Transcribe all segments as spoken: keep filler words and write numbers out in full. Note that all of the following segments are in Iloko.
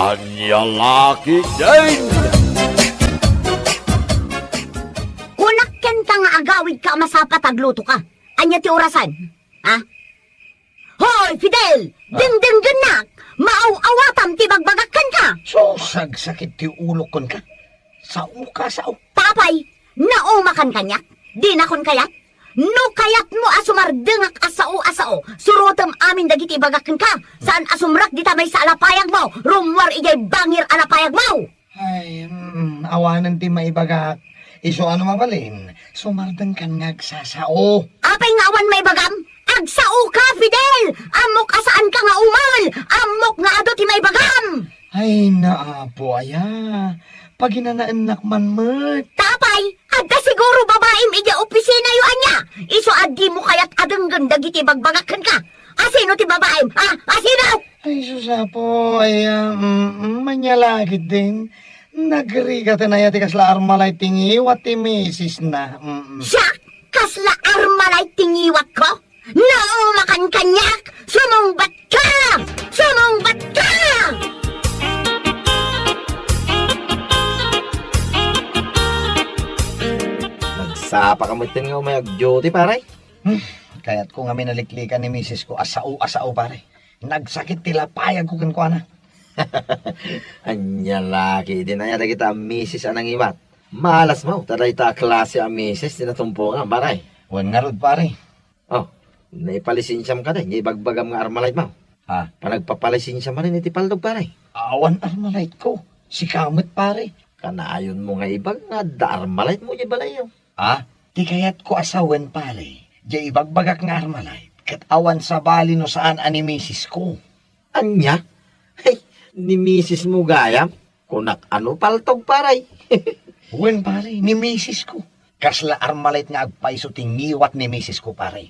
Ania la ketdin? Kunak kenka nga agawidka a masapul ta aglutoka. Ania ti orasan? Ha? Hoy, Fidel! Ah. Dengdenggennak! Maaw-awatam ti bagbagak kenka! Sus, agsakit ti ulok kenka. Saoka, sao. Tapay, naumakan kaniak. Dinakon kayat? No kayatmo a sumardengak a sao a sao, surotem amin dagiti ibagak kenka. Saan a sumrek dita maysa a lapayagmo, rummuar idiay bangir a lapayagmo! Ay, mm, awanen ti maibagak. Isu a no mabalin, sumardengkan nga agsasao. Apay nga awan maibagam? Agsaoka, Fidel! Ammok a saanka nga umul! Ammok nga adu ti maibagam! Ay, naapo aya. Paginanaennak man met. Tapay, adda siguro babaim idiay opisinayo ania? Isu a dimo kayat a denggen dagiti bagbagak kenka. Asino ti babaim? Ha? Asino? Ay, sus, apo, ay, ah, mm, mm, ania la ketdin. Nagrigaten aya ti kasla Armalite ti ngiwat ti misisna. Mm, mm. Siak? Kasla Armalite ti ngiwatko? Naumakan kaniak! Sumungbatka! Sumungbatka! Nagsapaka metten nga umay agduty, pare? Hmm, kayatko ngamin a liklikan ni misisko a sao a sao, pare. Nagsakit ti lapayagko kenkuana. Ania la ketdin aya dagita a misis a nangiwat? Malasmo ta dayta a klase a misis ti natumpongan, pare. Wen ngarud, pare. Oh, naipalisensiam kadi nga ibagbagam nga Armalite mo? Ha? Panagpapalisensia manen iti paldog, pare. Awan Armalite ko. Sika met, pare. Kanayonmo nga ibag nga adda Armalite mo idiay balayyo. Ah, ti kayatko a sawen, pare, diay ibagbagak nga Armalite, ket awan sabali no saan a ni misisko. Ania? Hey, ni misismo gayam? Kunak a no paltog, pare. Wen, pare, ni misisko. Kasla Armalite nga agpayso ti ngiwat ni misisko, pare.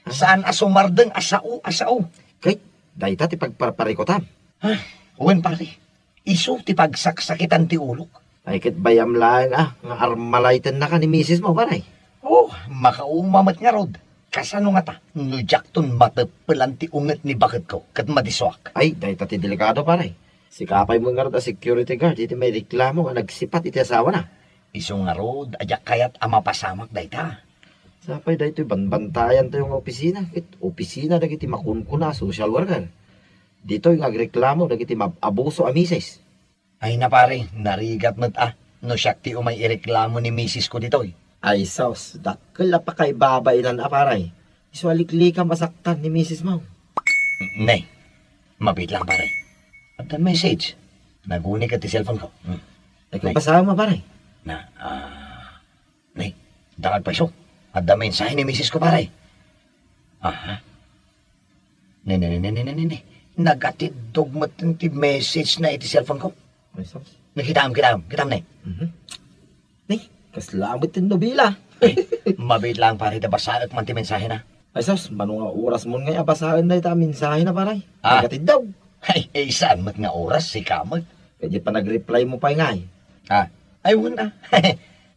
Ah. Saan a sumardeng a sao a sao. Ket dayta ti pagparparikutam. Ah, wen, pare. Isu ti pagsaksakitan ti ulok. Ay, ket bayam laeng a nga Armalite-ennaka ni misismo, pare. Oh, makauma met ngarud. Kasano ngata no diakton mateppelan ti unget ni baketko ket madisuak? Ay, dayta ti delikado, pare. Sika pay met ngarud a security guard iti maireklamo nga nagsipat iti asawana. Isu ngarud a diak kayat a mapasamak dayta. Sapay daytoy banbantayantayo nga opisina, ket opisina dagiti makunkuna a social worker. Ditoy nga agreklamo dagiti mab-abuso a misis. Ay na, pare, narigat met a no siak ti umay ireklamo ni misisko ditoy. Ay sus, dakkel a pakaibabainan a, pare. Isu a liklikam a saktan ni misismo. Ne, mabiit lang, pare. Adda message. Naguni ket ti cellphone ko. Hmm. Ay, ne. Basaem, pare. Na, ah, ne, dakag payso. Adda mensahe ni misisko, pare. Aha. Ne, ne, ne, ne, ne, ne, ne. Nagatiddog met ti message na iti cellphone ko. Ay, sus. Ne, kitaem, kitaem, kitaem, ne. Mhm. Ne, kasla met ti nobela. Ay, mabiit lang, pare, ta basaek man ti mensahe na. Ay, sus, mano nga oras mon ngay a basaen dayta a mensahe na, pare? Ah. Nagatiddog. Ay, ay, saan met nga oras, sika met. Kadi panagreply mo pay ngay. Ah, ay, wen a.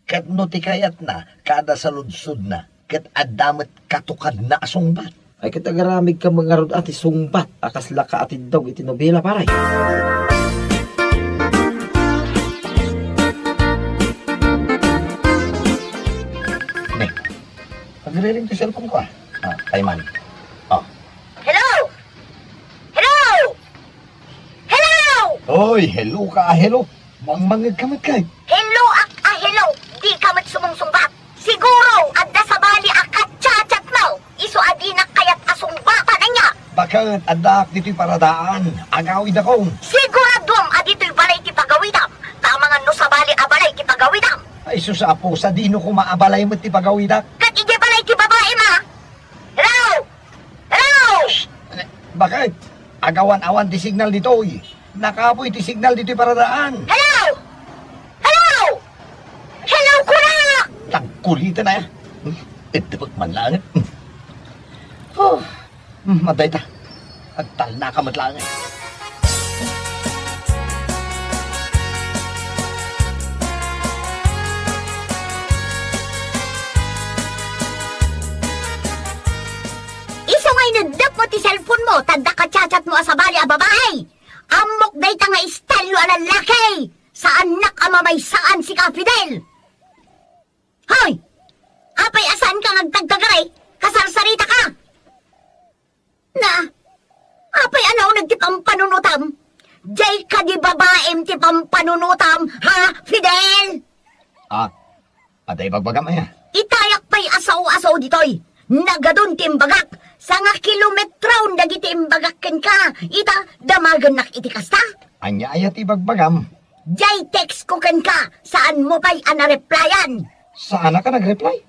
Ket no ti kayatna, kada saludsodna, ket adda met katukadna a sungbat. Ay, ket agaramidka met ngarud a ti sungbat a kasla kaatiddog iti nobela, pare. Ne, agriring ti cellphone ko, ah. Ah, kayman. Oh. Hello? Hello? Hello! Oy, hello ka, ah, hello. Mangmangeg ka met kay? Hello ak a hello, di ka met sumungsungbat. Siguro, adda sabali a kachat-chat mo. Isu a dinak kayat a sungbatan ania. Baket, addaak ditoy paradaan. Agawidakon. Siguraduam a ditoy balay ti pagawidam. Ta amangan no sabali a balay ti pagawidam. Ay, sus, apo, sadino koma a balay met ti pagawidak? Ket idiay balay ti babaim a. Hello? Hello? Baket, agawan-awan ti signal ditoy. Nakapoy ti signal ditoy paradaan. Hello? Hello? Hello, kuna! Tagkulitan aya. Hmm? Iddepek man laeng. Hmm. Oh. Hmm, adda ita. Agtalnaka met laeng. Isu nga ineddep mo ti cellphone mo, ta adda kachat-chat mo a sabali a babae. Ammok dayta nga ista. a lallaki! Saannak a mamaysaan sika, Fidel! Hoy! Apay a saanka nga agtagtagari? Kasarsarita ka! Na, apay a nauneg ti pampanunotam? Diay kadi babaem ti pampanunotam, ha, Fidel? Ah, adda ibagbagam aya? Itayak pay a sao-sao ditoy. Nagadun ti imbagak. Sanga kilometron dagiti imbagak kenka. Ita, damagennak iti kasta. Ania aya ti ibagbagam? Diay text ko kenka, saanmo pay a nareplyan? Saanak a nagreply?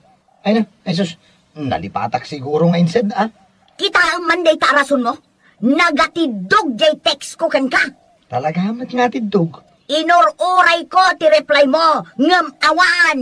Ay na, ay sus, nalipatak siguro nga inset, ah. Kitaem man dayta a rasonmo? Nagatiddog diay text ko kenka. Talaga met nga atiddog? Inur-uray ko ti reply mo, ngem awan.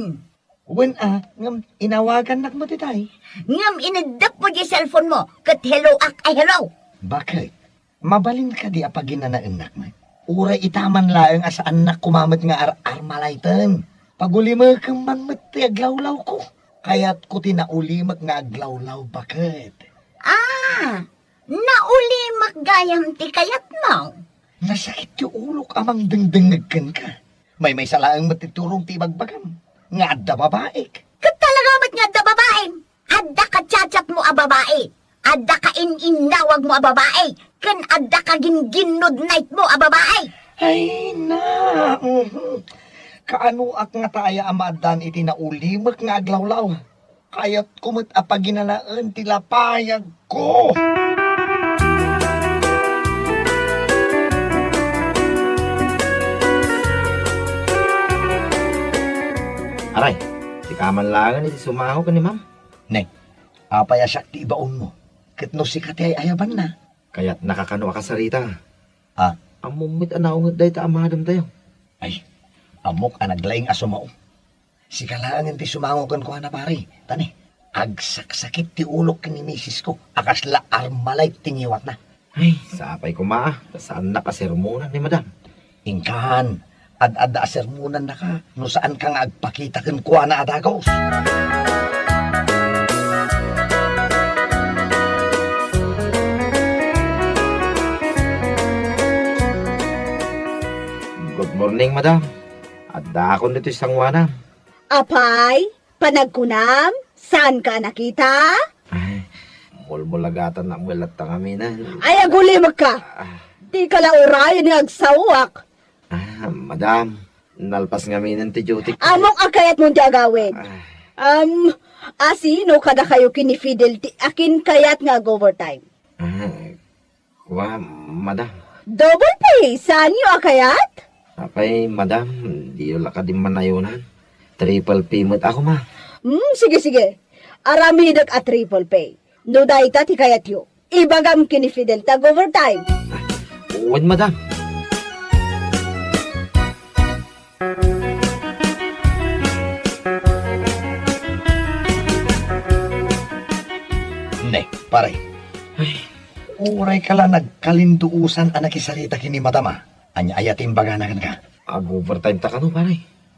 Wen a, ngem inawagannak met itay. Ngem ineddep mo diay cellphone mo, ket hello ak ay hello. Bakit? Mabalin kadi a paginanaennak met? Uray ita man laeng a saannak koma met nga ar-armalayten. Pagulimekem man met ti aglawlawko. Kayatko ti naulimek nga aglawlaw, baket. Ah, naulimek gayam ti kayatmo? Nasakit ti ulok a mangdengdengngeg kenka. Maymaysa laeng met ti turong ti ibagbagam nga adda babaek. Ket talaga met nga adda babaem. Adda ka-chat-chat mo a babae. Adda ka in-innawag mo a babae. Ken adda ka gin-gin-nude night mo a babae. Ay, na. Mhm. Kaanoak ngata aya a maaddaan iti naulimek nga aglawlaw? Kayatko met a paginanaen ti lapayagko. Aray, sika man laengen iti sumango ken ni ma'am. Ne, apay a siak ti ibaonmo? Ket no sika ti ay-ayabanna? Kayatnaka kano a kasarita. Ah? Ammom met a naunget dayta a madamtayo. Ay, ammok a naglaing a sumao. Sika laengen ti sumango kenkuana, pare. Ta ne, agsaksakit ti ulok ken ni misisko a kasla Armalite ti ngiwatna. Ay, sapay koma, ta saannak a sermonan ni madam. Inkan, ad-adda a sermonannaka no saanka nga agpakita kenkuana a dagus. Good morning, madam. Addaakon ditoy sangoanam. Apay, panagkunam, saanka a nakita? Ay, mulmulagatan met latta ngaminen. Ay, agulimekka! Ah. Dika la urayen nga agsaoak. Ah, madam, nalpas ngaminen ti duty ko. Ammok a kayatmo ti agawid. Ah. Um, asino kadakayo ken ni Fidel ti akin kayat nga ag-overtime? Ah, Wa, madam. Double pay, saanyo a kayat? Apay, madam, diyo la kadi manayonan. Triple pay met ako, ma. Hmm, sige, sige. Aramidek a triple pay. No dayta ti kayatyo, ibagam ken ni Fidel ta ag-overtime. Wen, madam. Ne, pare. Ay. Uray ka la nagkalinduosan a nakisarita ken ni madam, a. Ania aya ti imbagana kenka? Ag-overtime ta kano, pare.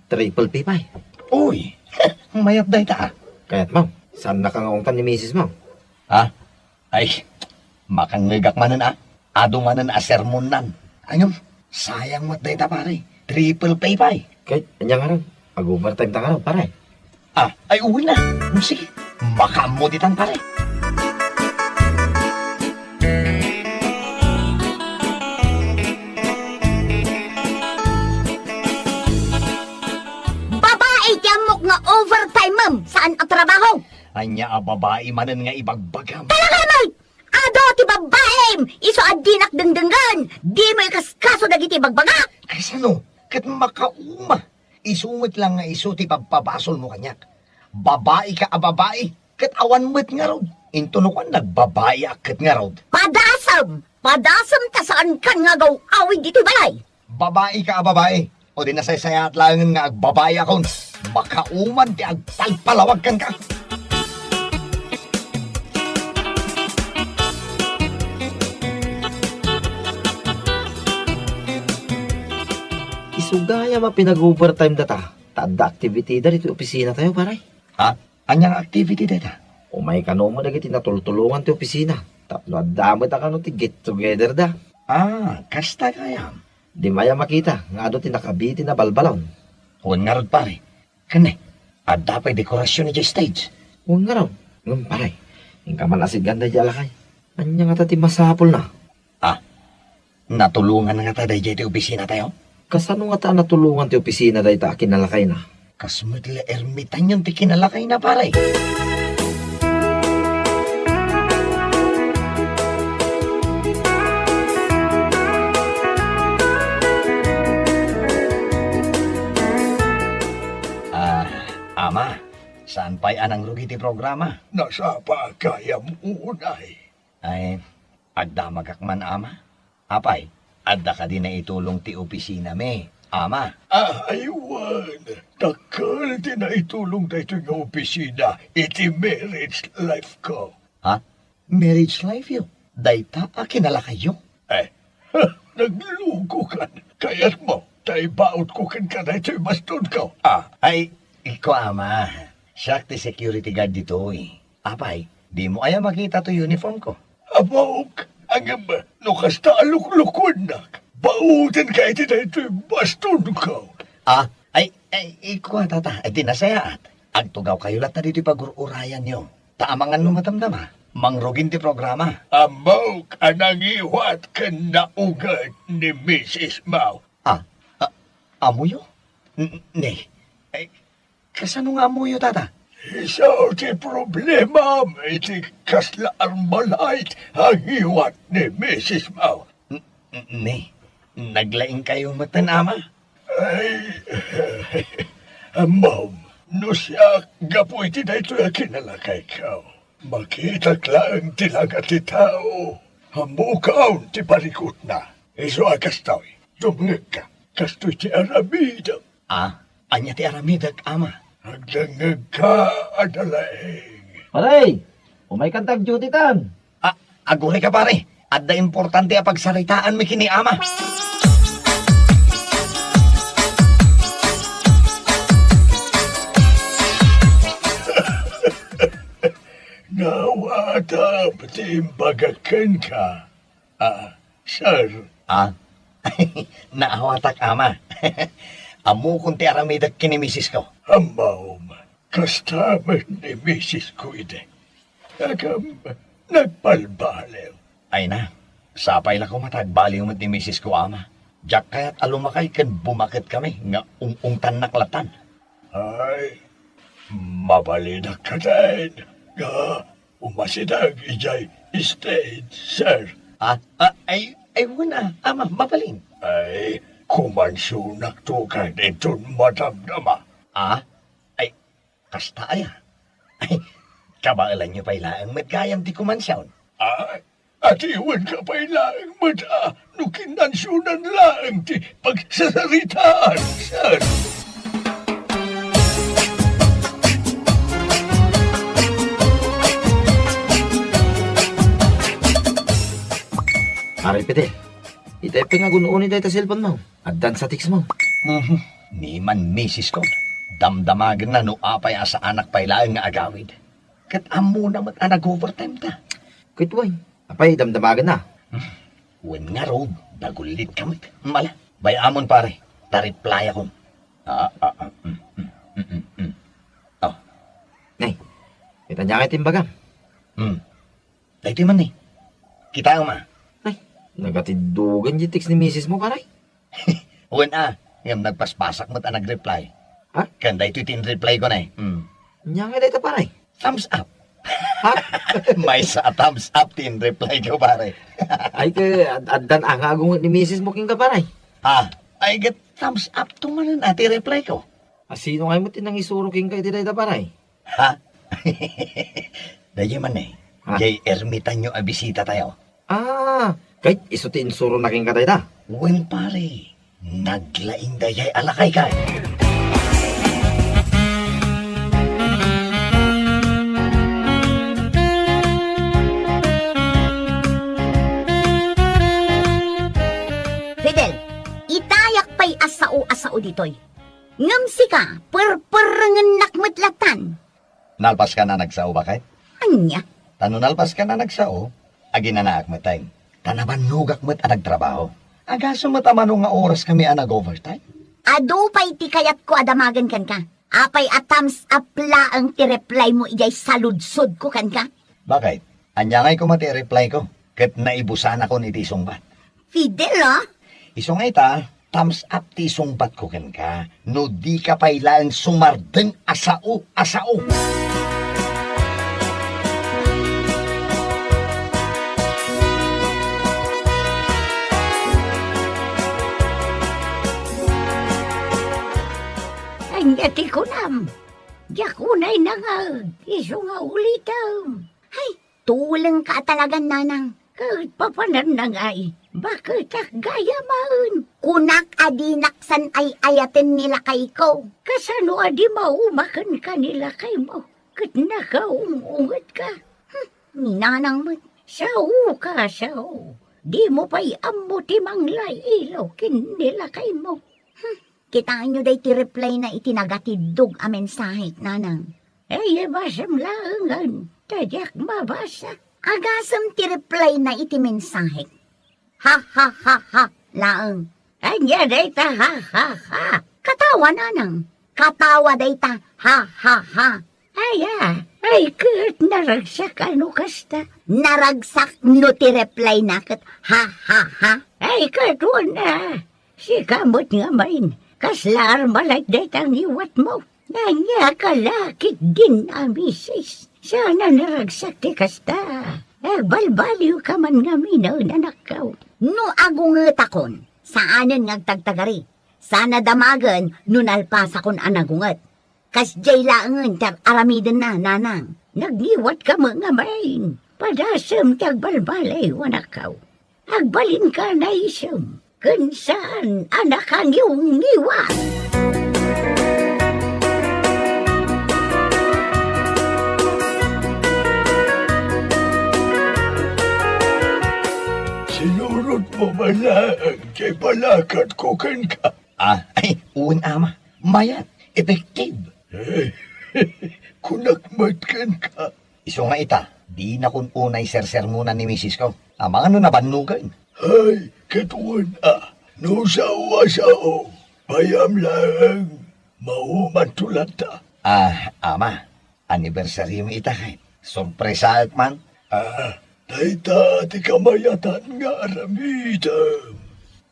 Triple pay pay. Uy, mayat dayta, a. Kayatmo, saannaka nga ungtan ni misis mo? Ha? Ay, makangngegak manen, a. Adu manen a sermonnan. Ngem, sayang met dayta, pare. Triple pay pay. Ket, ania ngarud? Ag-overtime ta ngarud, pare. Ah, ay, uy na. Hmm, sige. Makaammo ditan, pare. Babae ti ammok nga overtime, ma'am. Saan a trabaho? Ania a babae manen nga ibagbagam? Talaga, ma'am! Adu ti babbaim! Isu a dinak dengdenggen! Dimo ikaskaso dagiti ibagbagak! Kasano? Ket makauma. Isu met la nga isu ti pabpabasolmo kaniak. Babaika a babai, ket awan met ngarud. Intono kuan, nagbabaiak ket ngarud. Padasem! Padasem ta saankan nga agaw-awid ditoy balay! Babaika a babai, o di nasaysayaat laengen nga agbabaiakon. Makauman ti agpalpalawag kenka. Isu gayam a pinag-overtime data, ta adda activity da ditoy opisina tayo, pare. Ha? Ania nga activity dayta? Umay kano met dagiti natultulongan ti opisina tapno adda met a kano ti get together da. Ah, kasta gayam. Dimo aya makita nga adu ti nakabiit ti nabalbalaw? Wen ngarud, pare. Ken ne, adda pay dekorasyon idiay stage? Wen ngarud. Ngem, pare, inka man a sitgan daydiay a lakay. Ania ngata ti masapulna? Ah, natulongan ngata daydiay ti opisinatayo? Kasano ngata a natulongan ti opisina dayta a kinalakayna? Kas met la ermitanyon ti kinalakayna, pare. Ah, Ama, saan pay a nangrugi ti programa? Nasapa gayam unay. Ay, agdamagak man, Ama. Apay, adda kadi naitulong ti opisinami, Ama? Ay, wen, dakkel ti naitulong daytoy nga opisina iti marriage life ko. Ha? Marriage life yo? Dayta a kinalakayyo? Eh, nagluko kan. Kayatmo, ta ibautko kenka daytoy bastonko. Ah, ay, iko, Ama. Siak ti security guard ditoy. Apay, dimo aya makita toy uniform ko? Ammok, ngem no kasta a luklukuennak, baotenka iti daytoy bastonko. Ah, ay, ay, iko, Tata, ay, ti nasayaat. Agtugawkayo latta ditoy pagur-urayanyo. Ta amangan no madamdama, mangrugin ti programa. Ammok a nangiwat ken nauget ni Misis Mao. Ah, ah, ammoyo? N-, ne, ay, kasano nga ammoyo, Tata? Isu ti problemam iti kasla Armalite a ngiwat ni Misis Mao. N-, n-, ne, naglaingkayo metten, Ama? Ay, Mom, no siak, gapu iti daytoy a kinalakayko, makitak laeng ti langa ti tao. Ammokaon ti parikutna. Isu a kastoy, dumngegka. Kastoy ti aramidek. Ah, ania ti aramidek, Ama? Agdengngegka a nalaing. Pare, umaykan ta agdiutitan. Ah, agurayka, pare. Adda importante a pagsaritaanmi ken ni Ama. Naawatam ti imbagak kenka. Ah, sir. Ah? Naawatak, Ama. Ammokon ti aramidek ken ni misisko. Ammom, kasta met ni misisko idi. Ngem, nagbalbaliw. Ay na, sapay la koma ta agbaliw met ni misisko, Ama. Diak kayat a lumakay ken bumaket kami nga ung-ungtannak lattan. Ay, mabalinak kadi nga umasideg idiay stage, sir. Ah, ah, ay, ay, wen a, Ama, mabalin. Ay, kumansionakto kadi inton madamdama. Ah? Ay, kasta aya? Ay, kabaelanyo pay laeng met gayam ti kumansion. Ah, adiwenka pay laeng met a no kinansionan laeng ti pagsasaritaan, sir. Pare Fidel, itay pay nga gun-oni dayta cellphone mo. Addan sa text mo. Mhm. Ni man misis ko, damdamagenna no apay a saanak pay laeng nga agawid. Ket ammona met a nag-overtime ta. Ket wen, apay damdamagenna? Hmm. Wen ngarud, nagullit ka met. Mala, bay-amon pare, ta reply akon. Ah, ah, ah, mm, mm, mm, mm, mm. Oh. Nay, kita niya nga itimbagam. Hmm. Daytoy man ni. Kitaem a. Ay, nagatiddogan di text ni misis mo, pare. Wen a, ngem nagpaspasak met a nag-reply. Ha? Ken daytoy ti in-reply ko na eh. Hmm. Ania nga dayta, pare? Thumbs up. Ha? Maysa a thumbs up ti in-reply ko, pare. Ay, ket ad-, addan a nga agunget ni misis mo kenka, pare. Ha? Ay, ket thumbs up to manen a ti reply ko. A, sino nga met ti nangisuro kenka iti dayta, pare? Ha? Daydiay man eh. Ha? Jay ermitanyo a bisita tayo. Ah, ket isu ti insurona kenka dayta? Wen, pare, naglaing daydiay a lakay kay. Fidel, itayak pay a sao a sao ditoy. Ngem sika, perperrengennak met lattan. Nalpaskan a nagsao, baket? Ania? Ta no nalpaskan a nagsao, aginanaak met, ta nabannogak met a nagtrabaho. Agasem met a mano nga oras kami a nag-overtime? Adu pay ti kayatko a damagen kenka. Apay a thumbs up laeng ti reply mo idiay saludsodko kenka? Bakit? Ania ngay koma ti reply ko? Ket naibusanakon iti sungbat. Fidel, ah? Isu nga ita, thumbs up ti sungbatko kenka. No di ka pay laeng sumardeng a sao, a sao. Ania ti kunam? Diak unay nangaeg, isu nga ulitem. Hay, tulengka a talagan, nanang. Ket papananna ngay, baketak gayam. Kunak a dinak san ay-ayaten ni lakayko. Kasano a di mauma kenka ni lakaymo, ket nakaung-ungetka? Hmm, ni nanang met, saoka, sao. Dimo pay ammo ti manglay-ilaw ken ni lakaymo. Hmm, kitaenyo daytoy reply na iti nagatiddog a mensahek, nanang. Ay, ibasam laengen, ta diak mabasa. Agasem ti reply na iti mensahek. Ha, ha, ha, ha, laeng. Ania dayta ha, ha, ha? Katawa, nanang. Katawa dayta ha, ha, ha. Aya, ay ket naragsak a no kasta. Naragsak no ti reply na ket ha, ha, ha. Ay ket wen a, sika met ngamin, kasla Armalite dayta ngiwatmo. Ania ka la ketdin a misis? Saan a naragsak ti kasta. Agbalbaliwka man ngamin, anakko. No agungetakon, saanen nga agtagtagari. Saan a damagen no nalpasakon a nagunget. Kasdiay laengen ti ar-aramidenna, nanang. Nagngiwatka met ngamin. Padasem ti agbalbaliw, anakko. Agbalinka a naisem ken saan a nakangiwngiwat. Sinurotmo man laeng ti panakatko kenka. Ah, ay, wen, ama. Mayat, effective. Kunak met kenka. Isu nga ita, dinakon unay sersermonan ni misisko. Amangan no nabannogen. Ay, ket wen a, no sao a sao, payam laeng, maumanto latta. Ah, ama, anniversary-mi ita ket sorpresaek man. Ah, dayta ti kamayatan nga aramidem.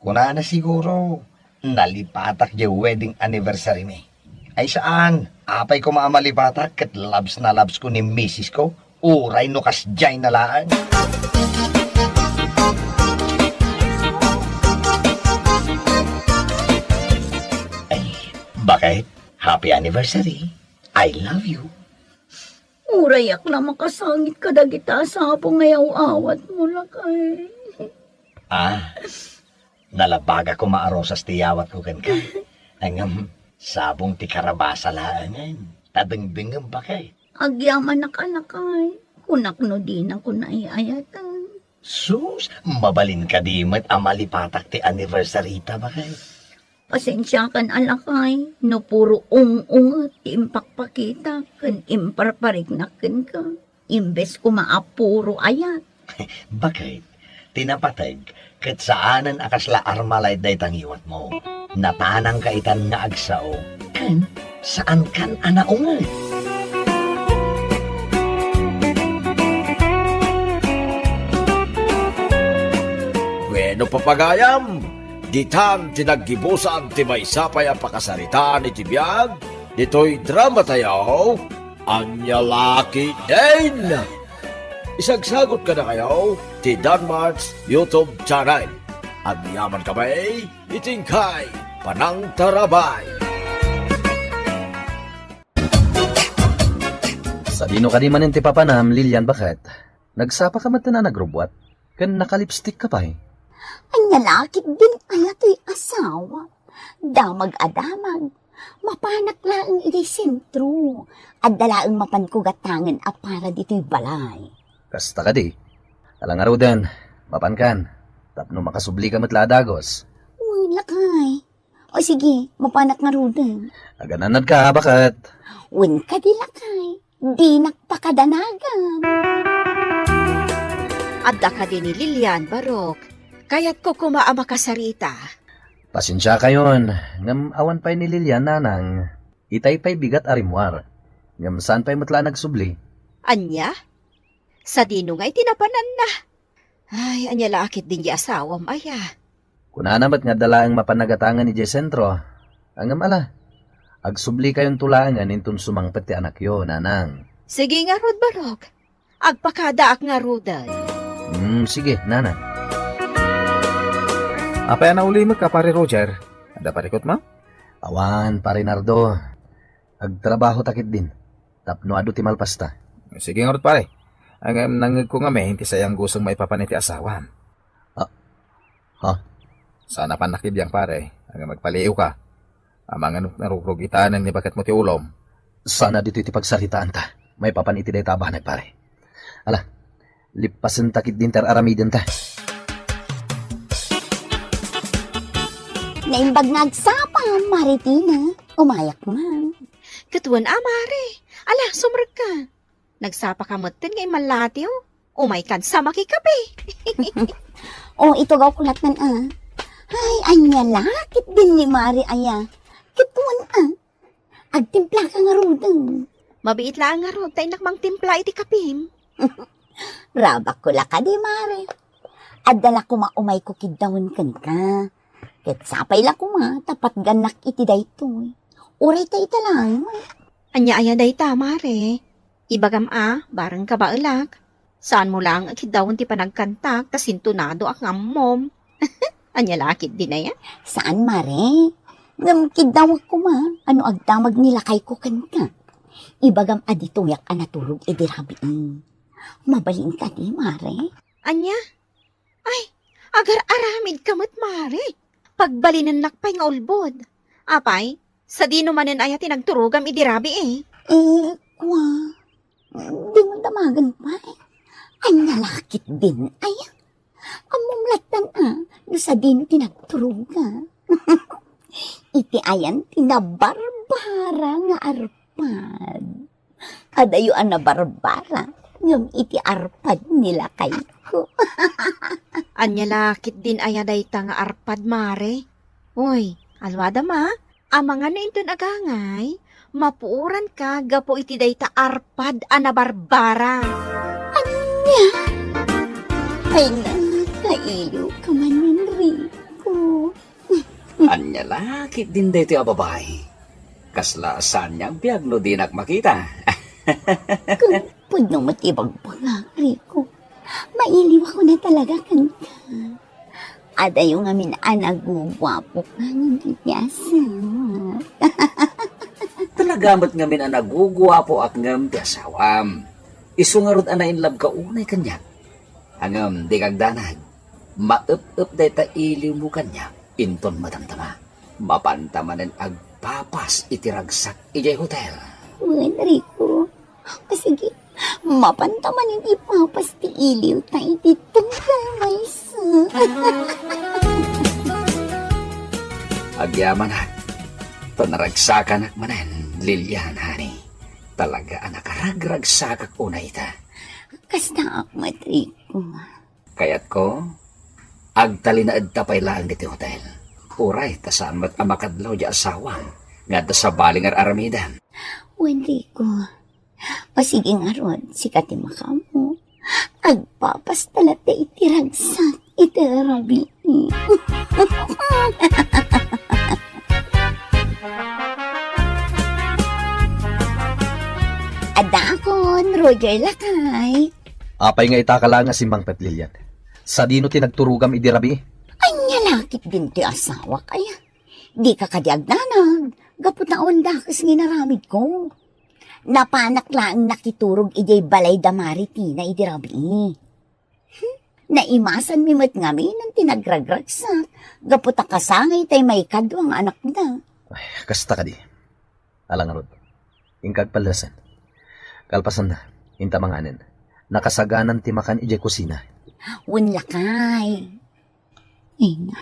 Kunana siguro, nalipatak diay wedding anniversary-mi. Ay saan, apay koma a malipatak ket labs na labs ko ni misisko, uray no kasdiay na laeng. Ay, bakit? Happy anniversary. I love you. Urayak la makasangit kadagita a sabong nga yaw-awatmo, lakay. Ah, nalabagak koma a rosas ti yawatko kenka. Ngem, sabong ti karabasa laengen. Ta dengdengngem, bakit? Agyamanak a lakay. Kunak no dinakon ay-ayaten. Sus, mabalin kadi met a malipatak ti anniversary-ta, bakit? Pasensiakan a lakay, no puro ung-unget ti impakpakitak ken imparpariknak kenka, imbes koma a puro ayat. Bakit? Ti napateg, ket saanen a kasla Armalite dayta ngiwatmo. Natanangka itan nga agsao, ken saankan a naunget. Bueno, papagayam, ditan ti naggibusan ti maysa pay a pakasaritaan iti biag ditoy dramatayo, Ania La Ketdin. Isagsagot kadakayo ti Danmart's YouTube channel. Agyamankami iti inkay panangtarabay. Sadino kadi manen ti papanam, Lilian, baket? Nagsapaka met a nagrubbuat, ken nakalipstick ka pay. Ania la ketdin aya toy asawa? Damag a damag. Mapanak laeng idiay sentro. Adda laeng mapanko gatangen a para ditoy balay. Kasta kadi. Ala ngaruden, mapankan. Tapno makasublika met la a dagus. Wen, lakay. O sige, mapanak ngaruden. Agananadka, baket? Wen kadi, lakay. Dinak pakadanagan. Adda kadi ni Lilian Barok Kayatko koma a makasarita. Pasensiakayon, ngem awan pay ni Lilian, nanang. Itay pay bigat a rimmuar. Ngem saan pay met la a nagsubli. Ania? Sadino nga iti napananna? Ay, ania la a ketdin ti asawam, aya? Kunana met nga adda laeng mapan nagatangan idiay sentro. Ngem ala, agsublikayon to laengen inton sumangpet ti anakyo, nanang. Sige ngarud, barok. Agpakadaak ngaruden. Hmm, sige, nanang. Apay a naulimekka, Pare Roger? Adda parikutmo? Awan, Pare Nardo. Agtrabaho ta ketdin. Tapno adu ti malpasta. Sige ngarud, pare. Ngem nangngegko ngamin ti sayangusem maipapan iti asawam. Ah, ha? Saan a pannakibbiang, pare. Ngem agpaliiwka. Amangan no narugrugitanen ni baketmo ti ulom. Saan a ditoy ti pagsaritaanta maipapan iti dayta a banag, pare. Ala, lippasenta ketdin ti ar-aramidenta. Naimbag nga agsapa, Mare Tina. Umayak man. Ket wen a, mare. Ala, sumrekka. Nagsapaka metten nga immallatiw. Umaykan sa makikape. O, itugawko lattan, a. Ay, ania la ketdin ni Mare, aya. Ket wen a. Agtimplaka ngaruden. Mabiit laeng ngarud ta innak mangtimpla iti kapim. Rabakko la kadi, Mare. Adda la koma umayko kiddawen kenka. Ket sapay la koma ta patgannak iti daytoy. Uray ta ita laeng. Ania aya dayta, Mare? Ibagam a, bareng kabaelak. Saanmo laeng a kiddawen ti panagkantak ta sintonado a nga ammom. Ania la a ketdin aya? Saan, Mare. Ngem kiddawek koma a no agdamag ni lakayko kenka. Ibagam a ditoyak a naturog idi rabii. Mabalin kadi, Mare? Ania? Ay, agar-aramidka met, Mare. Pagbalinennak pay nga ulbod. Apay, sadino manen aya ti nagturogam idi rabii? Eh, kua, dimo damagen pay. Ania la ketdin aya? Ammom lattan a, no sadino ti nagturoga. Iti ayan ti nabarbara nga arpad. Adayo a nabarbara, ngem iti arpad ni lakayko. Ania la ketdin aya dayta nga arpad, Mare? Uy, alwadam a, amangan no inton agangay, mapuoranka gapu iti dayta arpad a nabarbara. Ania? Ay, nakailoka man, Enrico. Ania la ketdin daytoy a babai? Kasla saanna a biag no dinak makita. Ket pudno met ibagbagak, Rico. Mailiwak ko na talaga kenka. Adayo ngamin a naguguapo ka ngem ti asawa. Talaga met ngamin a naguguapoak ngem ti asawam. Isu ngarud a nainlabka unay kaniak. Ngem dika agdanag, maep-ep dayta iliwmo kaniak inton madamdama. Mapanta manen agpapas iti ragsak idiay hotel. Wen, Rico. O sige, mapanta manen ipapas ti iliwta iti tunggal maysa. Agyamanak, ta naragsakanak manen, Lilian, honey. Talaga a nakaragragsakak unay ita. Kastaak met, Rico. Kayatko, agtalinaedta pay laeng ditoy hotel. Uray ta saan met a makadlaw diay asawam nga adda sabali nga ar-aramidem. Wen, Rico, o sige ngarud, sika ti makaammo. Agpapasta latta iti ragsak iti rabii. Adakon, Roger lakay. Apay nga ita ka laeng a simmangpet, Lilian? Sadino ti nagturogam idi rabii? Ania la ketdin ti asawak aya? Dika kadi agdanag gapu ta awan dakes nga inaramidko. Napanak laeng nakiturog idiay balay da Mare Tina idi rabii. Hmm? Naimasanmi met ngamin ti nagragragsak gapu ta kasangay tay maikadua nga anakda. Ay, kasta kadi. Ala ngarud, inka agpallasen. Kalpasanna, inta manganen. Nakasaganan ti makan idiay kusina. Wen lakay. Ina,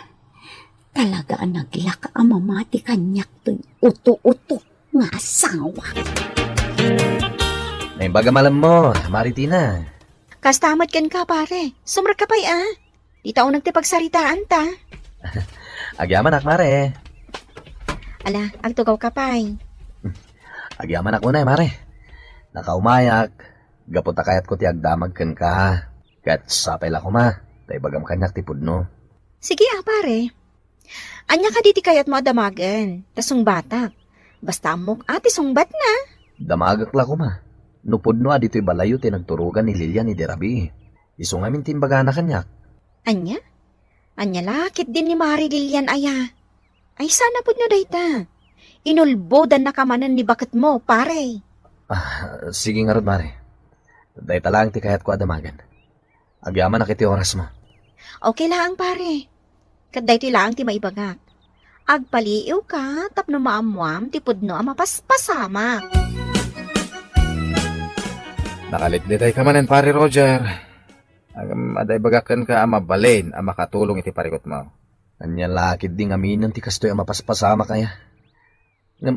talaga a naglaka a mamati kaniak toy uto-uto nga asawa. Naimbag a malemmo, Mare Tina. Kasta met kenka, pare. Sumrekka pay, a. Dita uneg ti pagsaritaanta. Agyamanak, Mare. Ala, agtugawka pay. Agyamanak unay, Mare. Nakaumayak, gapu ta kayatko ti agdamag kenka. Ket sapay la koma, ta ibagam kaniak ti pudno. Sige a, pare. Ania kadi ti kayatmo a damagen? Ta sungbatak. Basta ammok a ti sungbatna. Damagek la koma. No pudno a ditoy balayyo ti nagturogan ni Lilian idi rabii. Isu ngamin ti imbagana kaniak. Ania? Ania la ketdin ni Mare Lilian aya? Ay, saan a pudno dayta? Inulbodannaka manen ni baketmo, pare. Ah, sige ngarud, Mare. Dayta laeng ti kayatko a damagen. Agyamanak iti orasmo. Okay laeng, pare. Ket daytoy laeng ti maibagak. Agpaliiwka tapno maammoam ti pudno a mapaspasamak. Nakalitdetayka manen, Pare Roger. Ngem adda ibagak kenka a mabalin a makatulong iti parikutmo. Ania la ketdi ngaminen ti kastoy a mapaspasamak aya? Ngem,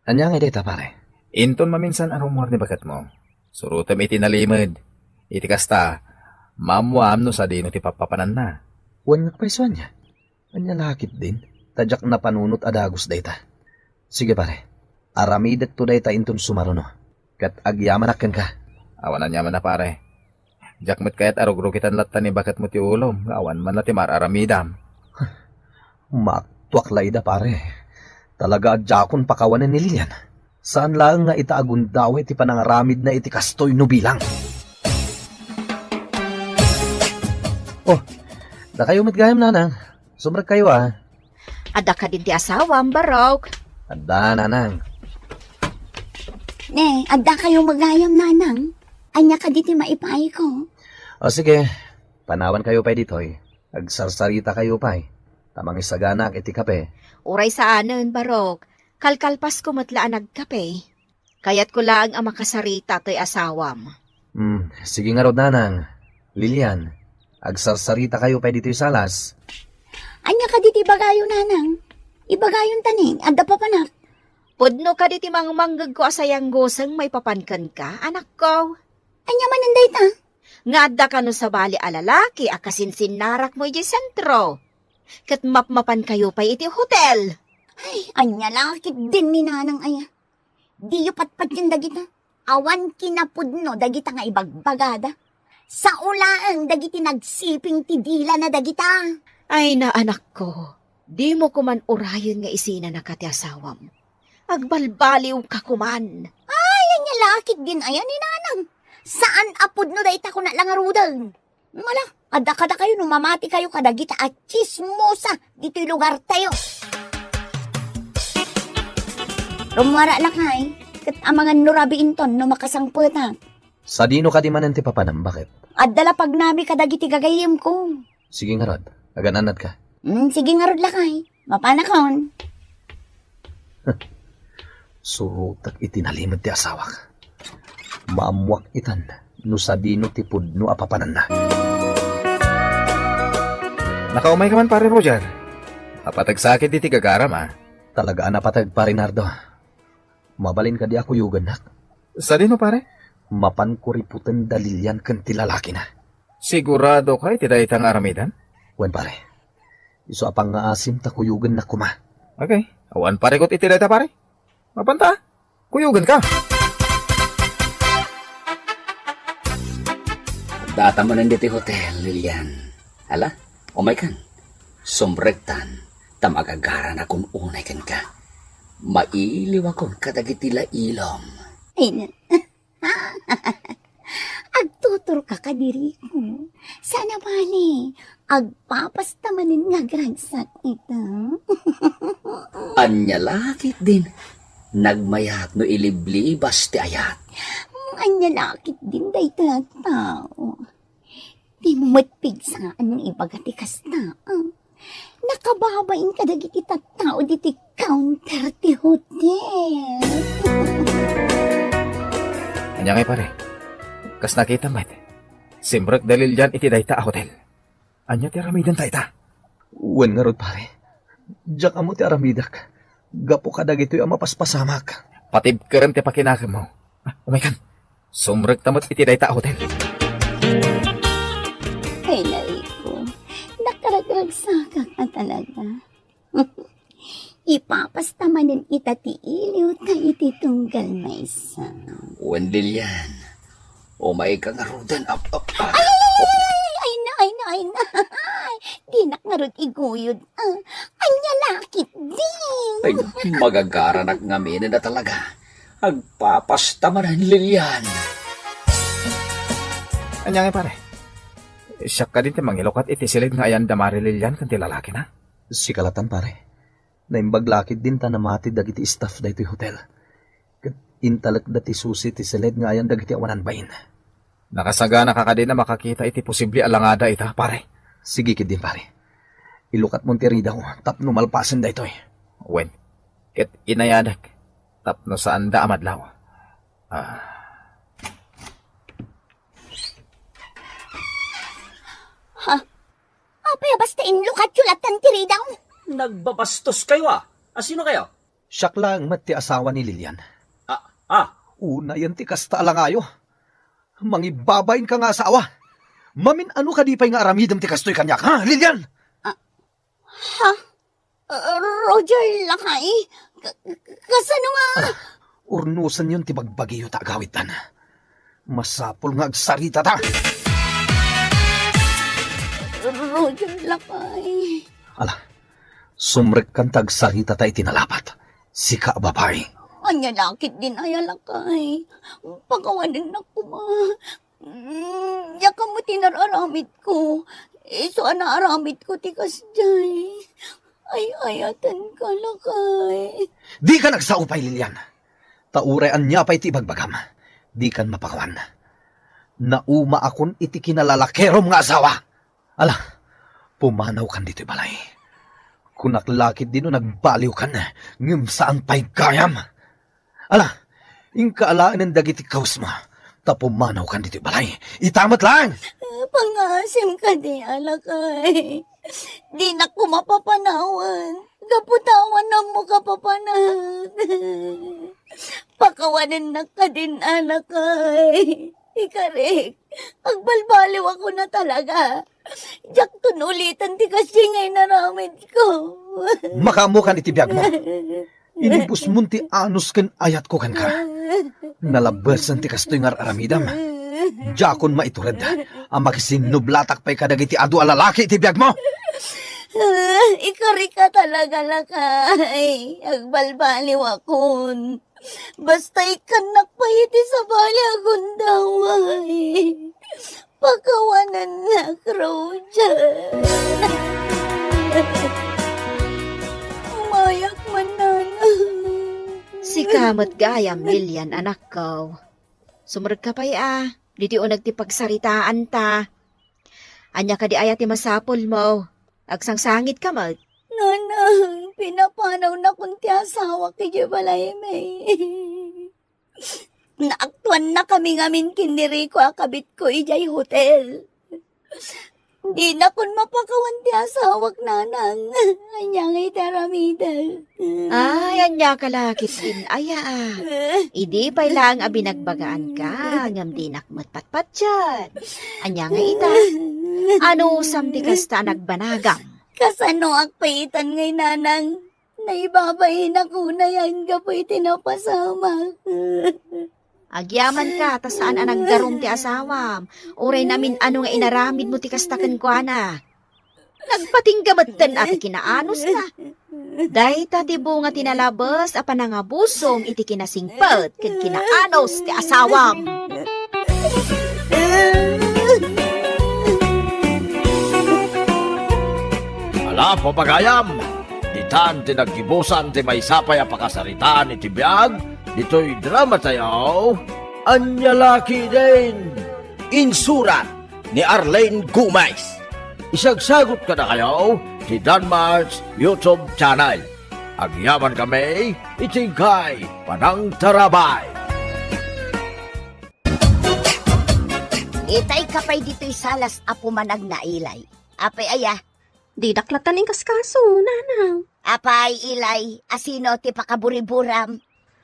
ania ngay dayta, pare? Inton maminsan a rummuar ni baketmo, surotem iti nalimed. Iti kasta, maammoam no sadino ti pappapananna. Wen nga pay isu ania? Ania la ketdin? Ta diak napanunot a dagus dayta. Sige, pare. Aramidekto dayta inton sumaruno. Ket agyamanak kenka. Awan aniamanna, pare. Diak met kayat a rugrugitan latta ni baketmo ti ulom nga awan man la ti mar-aramidam. Maaktuak la ida, pare. Talaga a diakon pakawanen ni Lilian. Saan laeng nga ita a gundaway ti panangaramidna iti kastoy no bilang. Oh, dakayo met gayam, nanang. Sumrekkayo, a. Adda kadin ti asawam, Barok? Adda, nanang. Ne, adda kayo met gayam, nanang. Ania kadi ti maipayko? O sige, panawankayo pay ditoy. Agsarsarita kayo pay. Ta mangisaganaak iti kape. Uray saanen, Barok. Kalkalpasko met la a nagkape. Kayatko laeng a makasarita toy asawam. Hmm, sige ngarud, nanang. Lilian, agsarsarita kayo pay ditoy salas. Ania kadi ti ibagayo, nanang? Ibagayon ta ni, adda papanak. Pudno kadi ti mangmanggegko a sayangguseng maipapan kenka, anakko? Ania manen dayta? Nga adda kano sabali a lalaki a kasinsinnarakmo idiay sentro. Ket mapmapan kayo pay iti hotel. Ay, ania la ketdin ni nanang aya? Diyo patpatien dagita. Awan kinapudno dagita nga ibagbagada. Sao laeng dagiti nagsiping ti dilana dagita. Ay, naanakko, dimo koman urayen nga isinanaka ti asawam. Agbalbaliwka koman. Ay, ania la ketdin aya ni nanang? Saan a pudno dayta, kuna la ngaruden. Mala, adda kadakayo no mamati kayo kadagita a tsismosa ditoy lugartayo. Rummuara lakay, ket amangan no rabii inton no makasangpetak. Sadino kadi manen ti papanam, baket? Adda la pagnami kadagiti gagayyemko. Sige ngarud, agan-annadka. Mm, sige ngarud lakay. Mapanakon. Surotek iti nalimed ti asawak. Maammoak itan no sadino ti pudno a papananna. Nakaumayka man, Pare Roger. Napateg sakit iti gagaram, a. Talaga a napateg, Pare Nardo. Mabalin kadi a kuyogennak? Sadino, pare? Mapan kuriputen da Lilian ken ti lalakina. Siguradoka iti dayta nga aramiden? Wen, pare. Isu a pangngaasim ta kuyogennak koma. Okay. Awan parikut iti dayta, pare. Mapanta. Kuyogenka. Data manen ditoy hotel, Lilian. Ala, umaykan. Sumrektan, ta magagaranakon unay kenka. Mailiwakon kadagiti lailom. Ay, na-, agtuturka kadi, Rico. Saan a bale, agpapasta manen nga agragsak ita. Ania la ketdin, nagmayat no iliblibas ti ayat. Ania la ketdin dayta a tao. Dimo met pigsaan nga ibaga ti kasta, a? Nakababain kadagiti tattao ditoy counter ti hotel. Ania ngay, pare? Kas nakitam met, simrek da Lilian iti dayta a hotel. Ania ti aramidenta ita? Wen ngarud, pare. Diak ammo ti aramidek. Gapu kadagitoy a mapaspasamak. Patibkerem ti pakinakemmo. Ah, umaykan. Sumrekta met iti dayta a hotel. Ay, naiko. Nagsakak a talaga. Ipapasta manen ita ti iliw ta iti tunggal maysa. Wen, Lilian, umayka ngaruden. Ap, ap, ah. Ay, ay, ay, ay, na, ay, na, ay, na. Ay, dinak ngarud iguyod. Ah, ania la ketdin? Ay, magagaranak ngamin a talaga. Agpapasta manen, Lilian. Ania ngay, pare? Siak kadi ti mangilukat iti siled nga ayan da Mare Lilian ken ti lalakina? Sika latan, pare. Naimbag la ketdin ta namati dagiti staff daytoy hotel. Ket intalekda ti susi ti siled nga ayan dagiti awanan bain. Nakasaganaka kadi a makakita iti posible a langada ita, pare? Sige ketdin, pare. Ilukatmon ti ridaw tapno malpasen daytoy. Wen, ket inayadek tapno saanda a madlaw. Ah. Ha? Apay a basta inlukatyo latan ti ridaw? Nagbabastoskayo, a. Asinokayo? Siak laeng met ti asawa ni Lilian. Ah, ah. Unayen ti kasta a langayo. Mangibabainka nga asawa. Mamin-ano kadi pay nga aramidem ti kastoy kaniak, ha, Lilian? Ah, ha? Ah, Roger, lakay? Ka-, kasano nga? Ah, urnosenyon ti bagbagiyo ta agawidtan. Masapul nga agsaritata. Roger, lakay. Ala, sumrekkan ta agsaritata iti nalapat. Sika a babai. Ania la ketdin aya, lakay? Pakawanennak koma. Mm, diak ammo ti nar-aramidko. Isu a naaramidko ti kasdiay. Ay-ayatenka, lakay. Dika nagsao pay, Lilian. Ta uray ania pay ti ibagbagam, dikan mapakawan. Naumaakon iti kinalalakerom nga asawa. Ala, pumanawkan ditoy balay. Kunak la ketdin no nagbaliwkan, ngem saan pay gayam. Ala, inka alaenen dagiti kawesmo, ta pumanawkan ditoy balay. Ita met laeng! Pangaasim kadi, lakay. Dinak koma papanawen. Gapu ta awan ammoka papanak. Pakawanennak kadin, lakay. Ikarik, agbalbaliwakon a talaga. Diakton uliten ti kasdiay nga inaramidko. Makaammokan iti biagmo. Inibusmon ti anus ken ayatko kenka. Nalabesen ti kastoy nga ar-aramidem. Diakon maitured a makisinnublatak pay kadagiti adu a lalaki iti biagmo. Ikarika talaga, lakay. Agbalbaliwakon. Basta ikkannak pay iti sabali a gundaway. Pakawanennak, Roger. Umayak man, nanang. Sika met gayam, Lilian, anakko. Sumrekka pay a, ditoy uneg ti pagsaritaanta. Ania kadi aya ti masapulmo? Agsangsangitka met? Nanang, pinapanawnakon ti asawak idiay balaymi. Naaktuannakami ngamin ken ni Rico a kabitko idiay hotel. Dinakon mapakawan ti asawak, nanang. Ania ngay ti aramidek? Ay, ania ka la ketdin aya, a. Idi pay laeng a binagbagaanka, ngem dinak met patpatien. Ania ngay ita? Anusam ti kasta a nagbanagam? Kasanoak pay itan ngay, nanang? Naibabainak unay gapu iti napasamak. Agyamanka ta saan a nagdarum ti asawam, uray namin-ano nga inaramidmo ti kasta kenkuana. Nagpatingga metten a ti kinaanusna. Dayta ti bunga ti nalabes a panangabusom iti kinasingpet ken kinaanus ti asawam. Ala, papagayam! Ditan ti naggibusan ti maysa pay a pakasaritaan iti biag ditoy drama tayo, Ania La Ketdin! Insurat ni Arlene Gomez. Isagsagut kadakayo ti Danmark's YouTube channel. Agyaman kami iti inkay panangtarabay. Itay ka pay ditoy salas a pumanagna, Ilay. Apay aya? Didak latta inkaskaso, nanang. Apay, Ilay, asino ti pakaburiburam?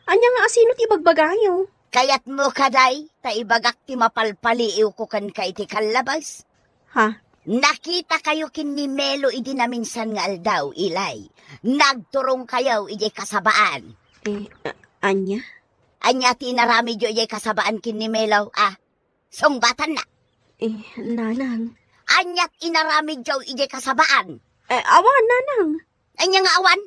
Ania nga asino ti ibagbagayo? Kayatmo kadi ta ibagak ti mapalpaliiwko kenka iti kallabas? Ha? Nakitakayo ken ni Melo idi naminsan nga aldaw, Ilay. Nagturongkayo idiay kasabaan. Eh, a-, ania? Ania ti inaramidyo idiay kasabaan ken ni Melo, a? Sungbatanna. Eh, nanang. Ania ti inaramidyo idiay kasabaan? Eh, awan, nanang. Ania nga awan?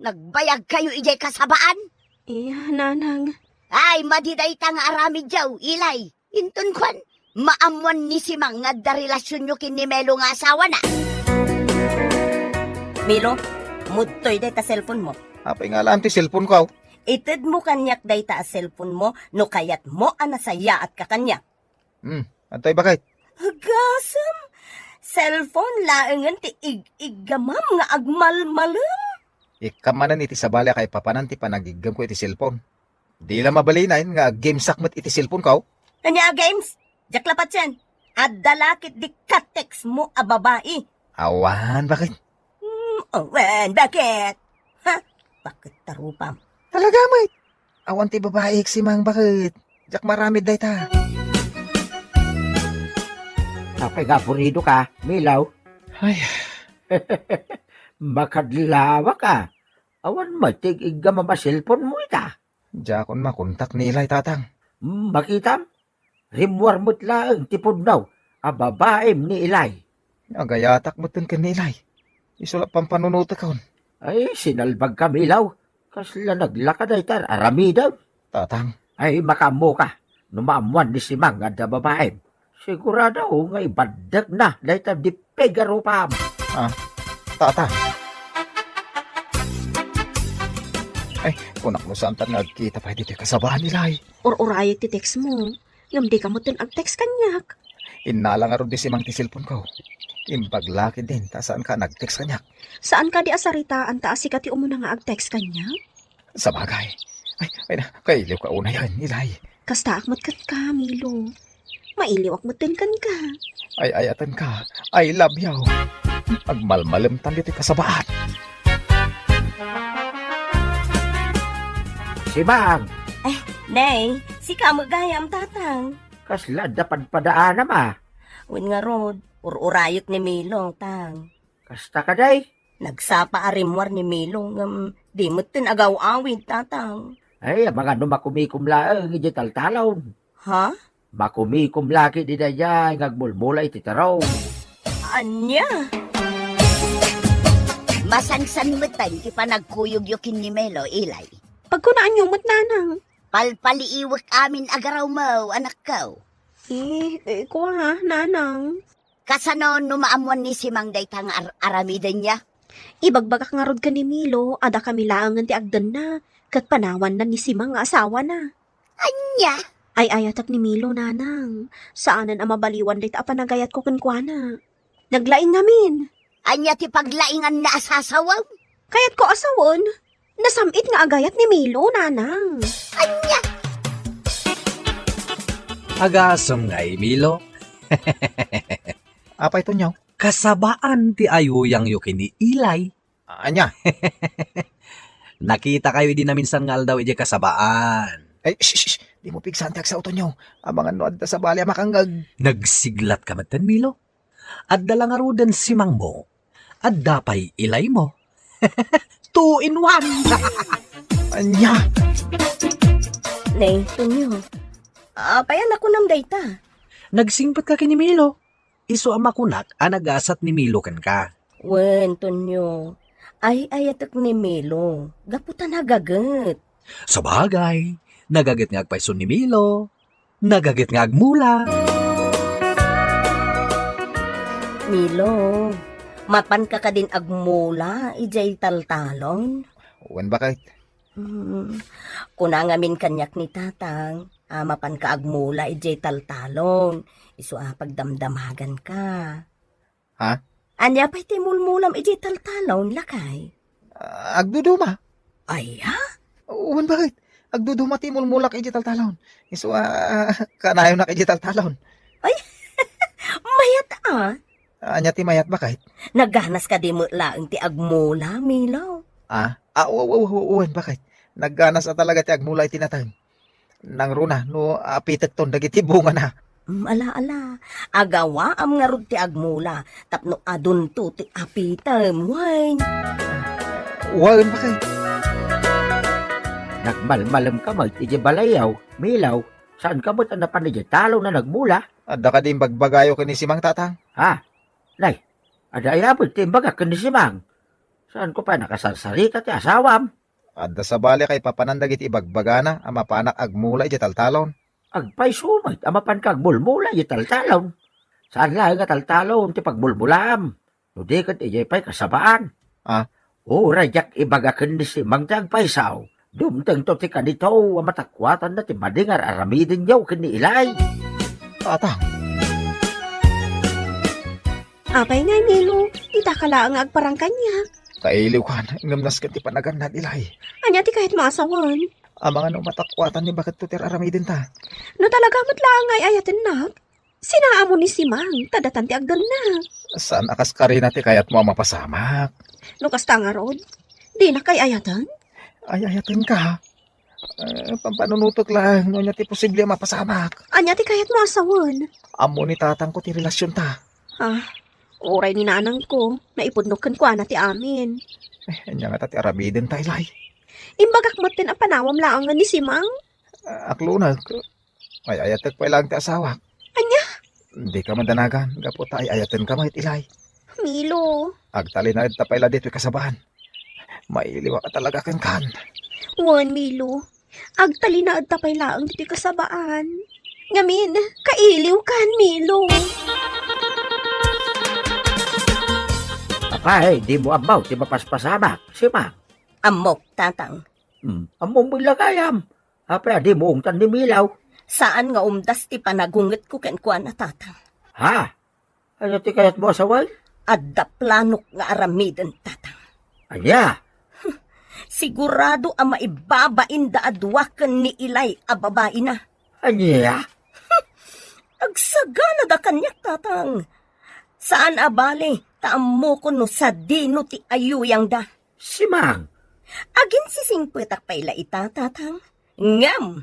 Nagbayagkayo idiay kasabaan? Eh, nanang. Ay, madi dayta nga aramidyo, Ilay. Inton kuan, maammuan ni Simang nga adda relasionyo ken ni Melo nga asawana. Melo, mudtoy dayta cellphone mo. Apay nga alam ti cellphone ko? Itedmo kaniak dayta a cellphone mo no kayatmo a nasayaatka kaniak. Hmm, adtoy bakit? Agasem, cellphone laengen ti ig-iggamam nga agmalmalem. Ikam manen iti sabali a kaipapanan ti panagiggamko iti cellphone. Di la mabalinen nga aggamesak met iti cellphone ko. Ania a games? Diak la patien. Adda la ketdi ka-text mo a babai. Awan, bakit? Hmm, awan, bakit? Ha? Bakit tarupam? Talaga, met. Awan ti babai, Simang, bakit? Diak maramid dayta. Apay nga aburido ka, Milaw? Ay. Makadlawa ka. Awan met ti ig-iggamam a cellphone mo ita. Diakon makontak ni Ilay, Tatang. Hmm, makitam? Rimmuar met laeng ti pudno a babaim ni Ilay. Agayatak metten ken ni Ilay. Isu la pampanunotekon. Ay, sinalbagka, Milaw. Kasla naglaka dayta ar-aramidem. Tatang. Ay, makaammoka. No maammuan ni Simang nga adda babaim, sigurado nga ibaddekna dayta dipig a rupam. Ah, Tatang. Ay, kunak no saantan nga agkita pay ditoy kasabaan, Ilay. Ur-urayek ti text mo. Ngem dika metten ag-text kaniak. Innala ngarud ni Simang ti cellphone ko. Imbag la ketdin ta saanka nag-text kaniak. Saan kadi a saritaan ta a sika ti umuna nga ag-text kaniak? Sabagay. Ay, ay na, kailiwka unayen, Ilay. Kastaak met kenka, Milo. Mailiwak metten kenka. Ay-ayatenka. I love you. Agmalmalemtan ditoy kasabaan. Simang! Eh, Nay, sika met gayam, Tatang. Kasla adda padpadaanam a? Wen ngarud, ur-urayek ni Milo, Tang. Kasta kadi? Nagsapa a rimmuar ni Milo, ngem di metten agaw-awid, Tatang. Ay, amangan no makumikom laeng idiay taltalon. Ha? Makumikom la ketdi daydiay nga agmulmula iti tarong. Ania? Masansan metten ti panagkuyogyo ken ni Milo, Ilay. Pagkunaanyo met, Nanang. Palpaliiwek amin a garawmo, anakko. Eh, eh, kua, Nanang. Kasano no maammuan ni Simang dayta nga ar-, aramidenna? Ibagbagak ngarud ken ni Milo a dakami laengen ti agdenna, ket panawanna ni Simang nga asawana. Ania? Ay-ayatek ni Milo, Nanang. Saanen a mabaliwan dayta a panagayatko kenkuana. Naglaing ngamin. Ania ti paglainganna a sasawem? Kayatko a sawen. Nasam-it nga agayat ni Milo, Nanang. Ania? Agasem ngay, Milo. Apay, Tonyo? Kasabaan ti ayuyangyo ken ni Ilay. Ania? Nakitakayo idi naminsan nga aldaw idiay kasabaan. Ay, shh, shh, shh. Dimo pigsaan ti agsao, Tonyo. Amangan no adda sabali a makangngeg. Nagsiglatka metten, Milo. Adda la ngaruden Simangmo. Adda pay Ilaymo. Two in one. Ania? Nay, Tonyo. Apay a nakunam dayta? Nagsingpetka ken ni Milo. Isu a makunak a nagasat ni Milo kenka. Wen, Tonyo. Ay-ayatek ni Milo. Gapu ta nagaget. Sabagay, nagaget nga agpayso ni Milo. Nagaget nga agmula. Milo, mapanka kadin agmula idiay taltalon? Wen, bakit? Hmm, kuna ngamin kaniak ni Tatang a mapanka agmula idiay taltalon, isu a pagdamdamaganka. Ha? Ania pay ti mulmulam idiay taltalon, lakay? Ah, agduduma. Aya? Wen, bakit? Agduduma ti mulmulak idiay taltalon. Isu a, ah, kanayonak idiay taltalon. Ay, mayat a. Ania ti mayat, bakit? Naganas kadi met laeng ti agmula, Milo? Ah, ah, wa-, wa-, wa-, wen, bakit? Nagganas a talaga ti agmula iti nateng. Nangruna no apitekton dagiti bungana. Mm, ala, ala. Agawaam ngarud ti agmula tapno adunto ti apitem, wen. Wen, bakit? Nagmalmalem ka met idiay balayyo, Milo. Saan ka met a napan idiay talon a nagmula? Adda kadi imbagbagayo ken ni Simang, Tatang? Ha? Nay, adda aya met ti imbagak ken ni Simang? Saan ko pay nakasarsarita ti asawam? Adda sabali a kaipapanan dagiti ibagbagana a mapanak agmula idiay taltalon. Agpayso met a mapanka agmulmula idiay taltalon. Saan laeng a taltalon ti pagmulmulaam, no di ket idiay pay kasabaan. Ah? Uray diak ibaga ken ni Simang ti agpayso, dumtengto ti kanito a matakuatanna ti madi nga ar-aramidenyo ken ni Ilay. Tatang. Apay ngay, Milo, dita ka laeng nga agparang kaniak. Kailiwkan, ngem nasken ti panaganna, Ilay. Ania ti kayatmo a sawen? Amangan no matakuatan ni baketto ti ar-aramidenta. No talaga met laeng nga ay-ayatennak, sinaam ni Simang, ta datan ti agdernak. Saan a kas karina ti kayatmo a mapasamak? No kasta ngarud, dinak ay-ayaten? Ay-ayatenka? Eh, pampanunotek laeng no ania ti posible a mapasamak. Ania ti kayatmo a sawen? Ammo ni tatangko ti relasionta. Ah, uray ni nanangko, naipudno kenkuana ti amin. Eh, ania ngata ti aramidenta, Ilay? Imbagak metten a panawam laengen ni Simang. Ah, akloneg. Ay-ayatek pay laeng ti asawak. Ania? Dika madanagan, gapu ta ay-ayatenka met, Ilay. Milo. Agtalinaedta pay la ditoy kasabaan. Mailiwak a talaga kenkan. Wen, Milo. Agtalinaedta pay laeng ditoy kasabaan. Ngamin, kailiwkan, Milo. Apay, dimo ammo ti mapaspasamak, Simang? Ammok, Tatang. Hmm, ammom met la gayam. Apay a dimo ungtan ni Milo? Saan nga umdas ti panagungetko kenkuana, Tatang. Ha? Ania ti kayatmo a sawen? Adda planok nga aramiden, Tatang. Ania? Sigurado a maibabainda a dua ken ni Ilay a babaina. Ania? Agsaganada kaniak, Tatang. Saan a bale, ta ammokon no sadino ti ayuyangda. Simang. Aginsisingpetak pay la ita, Tatang. Ngem,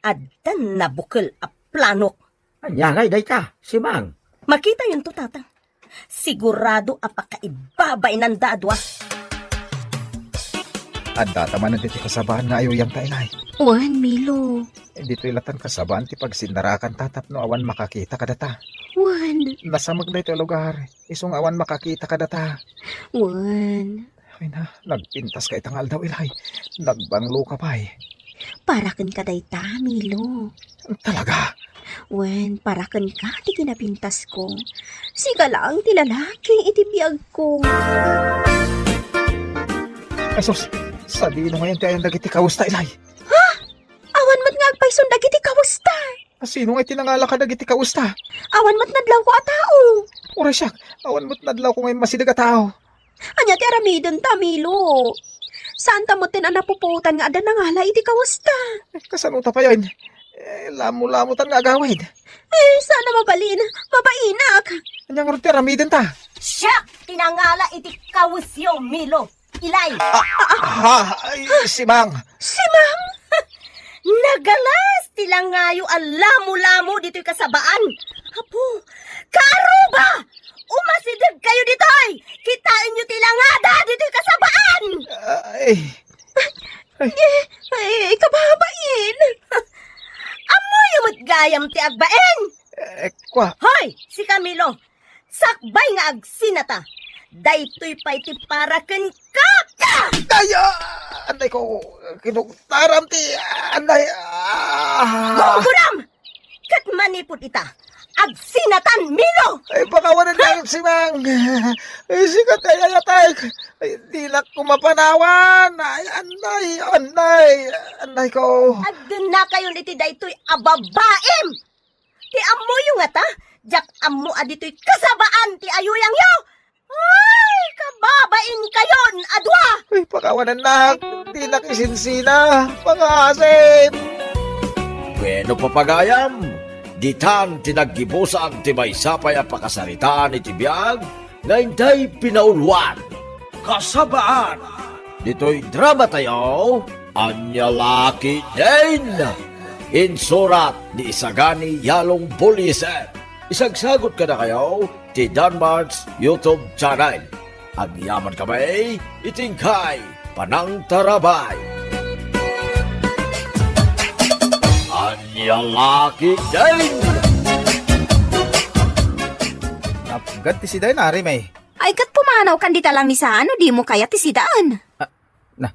addan nabukel a planok. Ania ngay dayta, Simang? Makitayonto, Tatang. Sigurado a pakaibabainanda a dua. Addata manen ditoy kasabaan nga ayuyangta, Ilay. Wen, Milo. Ditoy latan kasabaan ti pagsinnarakanta tapno awan makakita kadata. Wen. Nasamek daytoy a lugar. Isu nga awan makakita kadata. Wen. Ay na, nagpintaska ita nga aldaw, Ilay. Nagbangloka pay. Para kenka dayta, Milo. Talaga? Wen, para kenka ti kinapintasko. Sika laeng ti lalaki iti biagko. Asus, sadino ngayen ti ayan dagiti kawesta, Ilay? Ha? Awan met nga agpayson dagiti kawesta. A, sino nga ti nangala kadagiti kawesta? Awan met nadlawko a tao. Uray siak, awan met nadlawko nga immasideg a tao. Ania ti aramidenta, Milo? Saanta metten a napupuotan nga adda nangala iti kawesta. Eh, kasano ta payen? Eh, lamo-lamotan nga agawid. Eh, saan a mabalin. Mabainak. Ania ngarud ti aramidenta? Siak ti nangala iti kawesyo, Milo. Ilay. Ah, ah, ah, ay, Simang. Simang? Nagalas ti langayo a lamo-lamo ditoy kasabaan. Apo, kaaruba! Umasidegkayo ditoy! Kitaenyo ti langada ditoy kasabaan! Ay. Ay. Eh, ay, kababain! Ammoyo met gayam ti agbain! Eh, kwa. Hoy, si Camilo! Sakbay nga agsinata. Daytoy pay ti para kenka. Ay, ah, anday ko, kinugtaram ti, anday, ah. Gurguram! Ket manipud ita, agsinatan, Milo! Ay, pakawanan lang, Simang. Ay, sikat ay ayatay. Ay, dilak ko mapanawan. Ay, anday, anday, anday ko. Agdennakayon iti daytoy a babaim. Ti ammoyo ngata, diak ammo a ditoy kasabaan ti ayuyangyo. Ay, kababainkayon a dua! Ay, pakawanannak, dinak isinsina, pangasim! Bueno, papagayam, ditan ti naggibusan ti maysa pay a pakasaritaan iti biag nga intay pinauluan. Kasabaan, ditoy drama tayo, Ania La Ketdin. Insurat ni Isagani Yalong Buliser. Isagsagot kadakayo ti Danmart's YouTube channel. Agyaman kami iti inkay panangtarabay. Ania la ketdin? Napgad ti sidaen, Arim, eh. Ay, ket pumanawkan dita lamisaan no dimo kayat ti sidaen. Ah, na,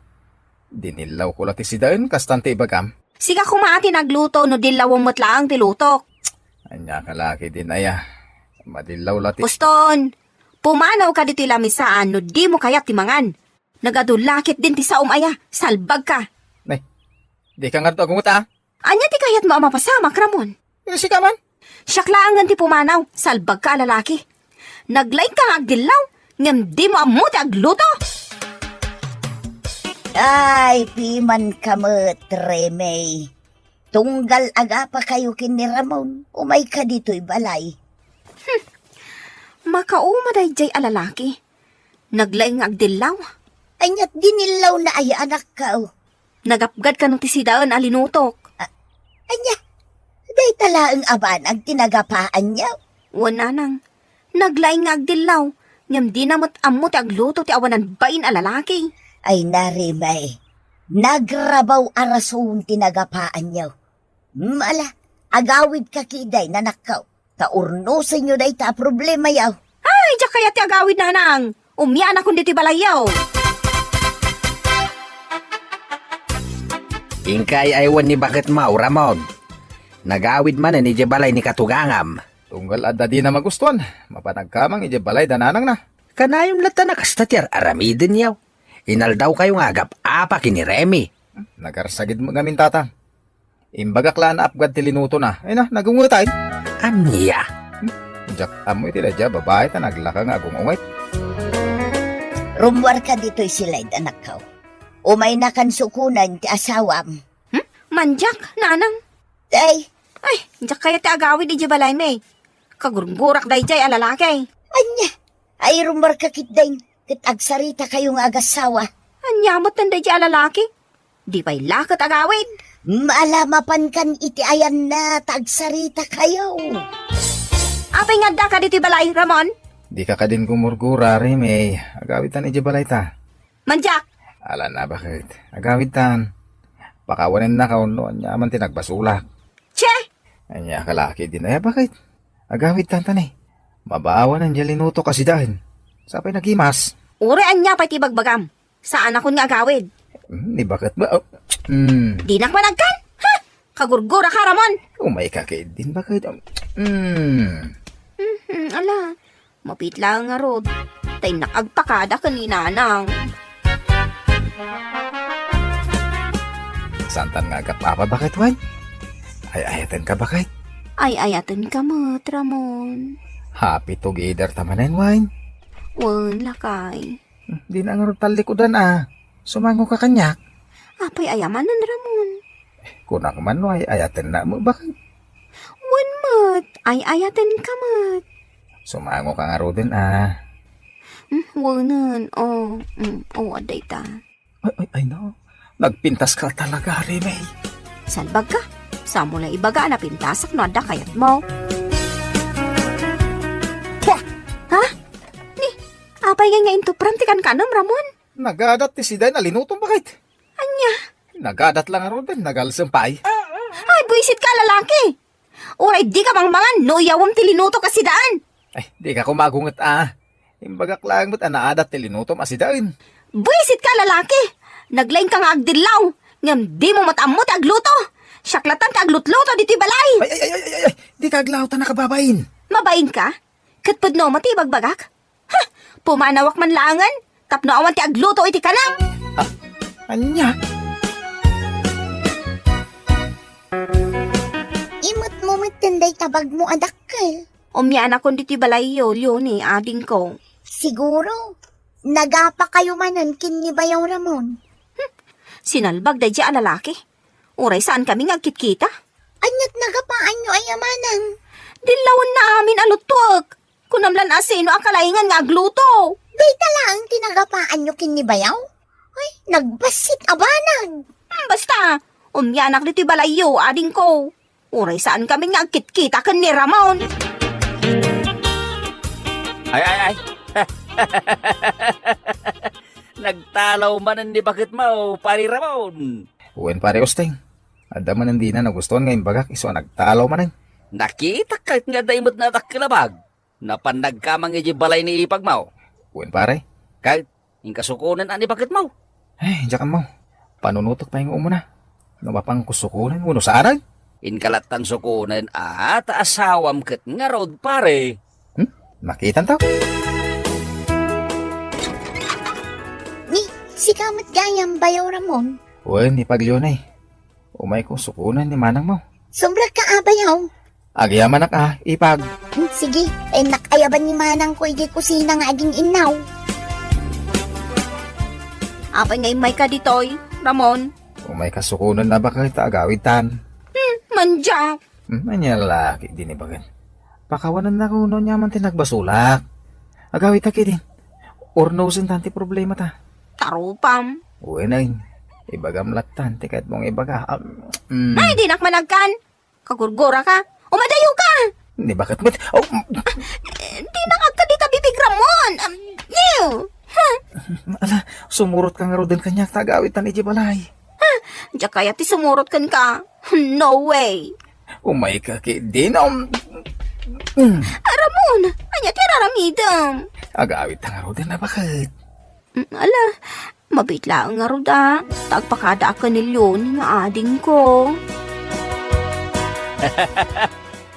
dinillawko la ti sidaen, kastan ti ibagam. Sika koma ti nagluto no dillawem met laeng ti lutok. Ania ka la ketdin aya? Madillaw la ti Uston, pumanawka ditoy lamisaan no dimo kayat ti mangan. Nagadu la ketdin ti saom aya, salbagka. Nay, dika ngarud agunget a. Ania ti kayatmo a mapasamak, Ramon? Sika man. Siak laengen ti pumanaw, salbagka a lalaki. Naglaingka nga agdillaw, ngem dimo ammo ti agluto. Ay, pimanka met, Remey. Tunggal agapakayo ken ni Ramon, umayka ditoy balay. Hmm. Makauma daydiay a lalaki. Naglaing nga agdillaw. Aniat dinillawna aya, anakko? Nagapgad kano ti sidaen a linutok. A-, ania? Dayta laeng a banag ti nagapaanyo? Wen, nanang. Naglaing nga agdillaw, ngem dina met ammo ti agluto ti awanan bain a lalaki. Ay, Remey, nagrabaw a rason ti nagapaanyo. Mala, agawidka ketdin, anakko. Ta urnosenyo dayta a problemayo. Ay, diak kayat ti agawid, nanang. Umianakon ditoy balayyo. Inkay aywan ni baketmo, Ramon. Nagawid manen idiay balay ni katugangam. Tunggal adda dina magustuan, mapanagkamang idiay balay da nanangna. Kanayon latta a kasta ti ar-aramidenyo. Inaldawkayo nga agap-apa ken ni Remy. Nagarsagid met ngamin, tatang. Imbagak la a naapgad ti linutona. Ay na, nagungetay. Ania? Hmm? Diak ammo iti daydiay a babai ta naglaka nga agung-unget. Rummuarka ditoy slide, anakko. Umaynakan sukonen ti asawam. Hmm? Mandiak, nanang. Ay. Ay, diak kayat ti agawid idiay balaymi. Kagurgurak daydiay a lalaki. Ania? Ay, rummuarka ketdin, ket agsaritakayo nga agassawa. Ania met daydiay a lalaki? Di pay la ket agawid. Mala, mapankan iti ayanna ta agsaritakayo. Apay nga addaka ditoy balay, Ramon? Dika kadin gumurgura, Remy. Agawidtan idiay balayta. Mandiak! Ala na, baket? Agawidtan. Pakawanennaka wenno aniaman ti nagbasolak. Che! Ania ka la ketdin aya, baket? Agawidtan ta ni. Mabawanen diay linutok a sidaen. Sapay nagimas. Uray ania pay ti ibagbagam. Saanakon nga agawid. Hmm, ni baket ba? Oh, hmm. Dinak managkan? Ha? Kagurguraka, Ramon. Umayka ketdin, baket? Hmm. Mhm, ala. Mabiit laeng ngarud. Ta innak agpakada ken ni nanang. Saantan nga agap-apa, baket, wen? Ay-ayatenka, baket? Ay-ayatenka met, Ramon. Happy together ta manen, wen? Wen, lakay. Hmm, dina ngarud tallikudan a. Sumangoka kaniak. Apay aya manen, Ramon? Kunak man no ay-ayatennak met, baket? Wen met, ay-ayatenka met. Sumangoka ngaruden a. Hmm, wenen, o, hmm, o, adda ita. Ay, ay, ay, no. Nagpintaska talaga, Remy. Salbagka. Saanmo la ibaga a napintasak no adda kayatmo. Pua! Ha? Ni, apay ngay nga intupram ti kankanem, Ramon? Nagadat ti sidaen a linutom, baket? Ania? Nagadat la ngaruden, nagalsem pay. Ay, buisitka, lalaki! Uray dika mangmangan no uyawem ti linutok a sidaen. Ay, dika koma agunget a. Imbagak laeng met a naadat ti linutom a sidaen. Buisitka, lalaki! Naglaingka nga agdillaw, ngem dimo met ammo ti agluto. Siak lattan ti aglutluto ditoy balay. Ay, ay, ay, ay, ay, ay. Dika aglaw ta nakababain. Mabainka? Ket pudno met ti ibagbagak? Ha! Pumanawak man laengen tapno awan ti agluto iti kanam. Ah, ania? Imetmo met dayta bagmo a dakkel. Umianakon ditoy balayyo, Leonie, adingko. Siguro, nagapakayo manen ken ni Bayaw Ramon. Hmm, sinalbag daydiay a lalaki. Uray saankami nga agkitkita. Aniat nagapaanyo aya manen? Dillawenna amin a luttuek. Kunam lan a sino a kalaingan nga agluto. Dayta laeng ti nagapaanyo ken ni Bayaw? Ay, nagbassit a banag. Hmm, basta, Umianak ditoy balayyo, adingko. Uray saan kami nga agkitkita ken ni Ramon. Ay, ay, ay. Nagtalaw manen ni baketmo, Pare Ramon. Wen, Pare Usteng. Adda manen dina nagustuan nga imbagak isu a nagtalaw manen. Nakitak ket nga adda met nadakkel a bag. Napan nagkamang idiay balay ni ipagmo. Wen, pare. Ket inka sukonen a ni baketmo. Ay, diak ammo. Panunotek pay nga umuna. No mapanko sukonen wenno saan. Inka lattan sukonen a ta asawam ket ngarud, pare. Hmm? Makitanto? Ni, sika met gayam, Bayaw Ramon. Wen, ni Paglione. Umayko sukonen ni manangmo. Sumrekka a, Bayaw. Agyamanak a, ipag. Hmm, sige, innak ayaban ni manangko idiay kusina nga aging-innaw. Apay nga immayka ditoy, Ramon? Umayka sukonen a baket ta agawidtan. Hmm, mandiak. Hmm, ania la ketdi ni baket. Pakawanennak no aniaman ti nagbasolak. Agawidtak ketdin. Urnosentan ti problemata. Tarupam. Wen, ibagam lattan ti kayatmo nga ibaga. Am, mm. Ay, dinak managkan. Kagurguraka. Umadayoka. Ni baket met. Oh, mm. Eh, dinak agkadita bibig, Ramon. Am, ew. Huh. Ala, sumurotka ngaruden kaniak ta agawidtan idiay balay. Huh. Diak kayat ti sumurot kenka. No way. Umayka ketdin, um, mm. Ah, Ramon, ania ti araramidem? Agawidta ngaruden a baket. Mm, ala, mabiit laeng ngarud a, ta agpakadaak ken ni Leonie nga adingko.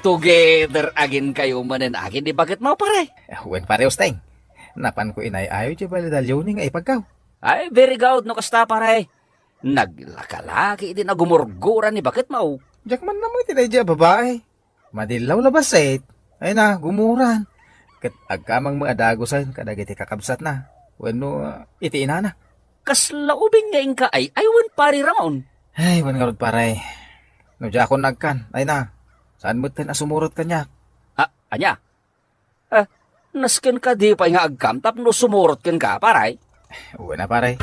Together again kayo manen again ni baketmo, pare? Wen, Pare Usteng. Napanko inay-ayo ti balay da Leonie nga ipagkaw. Ay, very good no kasta, pare. Naglaka la ketdin a gumurgura ni baketmo. Diak man namati daydiay a babai. Madillaw la bassit. Ay na, gumuran. Ket agkamang met a dagusen kadagiti kakabsatna. Wenno, ah, iti inana. Kasla ubing nga inka ay, ay, wen, Pare Ramon. Ay, wen ngarud, pare. No diakon agkan, ay na. Saan metten a sumurot kaniak? Ah, ania? Eh, nasken kadi pay nga agkam tapno sumurot kenka, pare? Wen a, pare.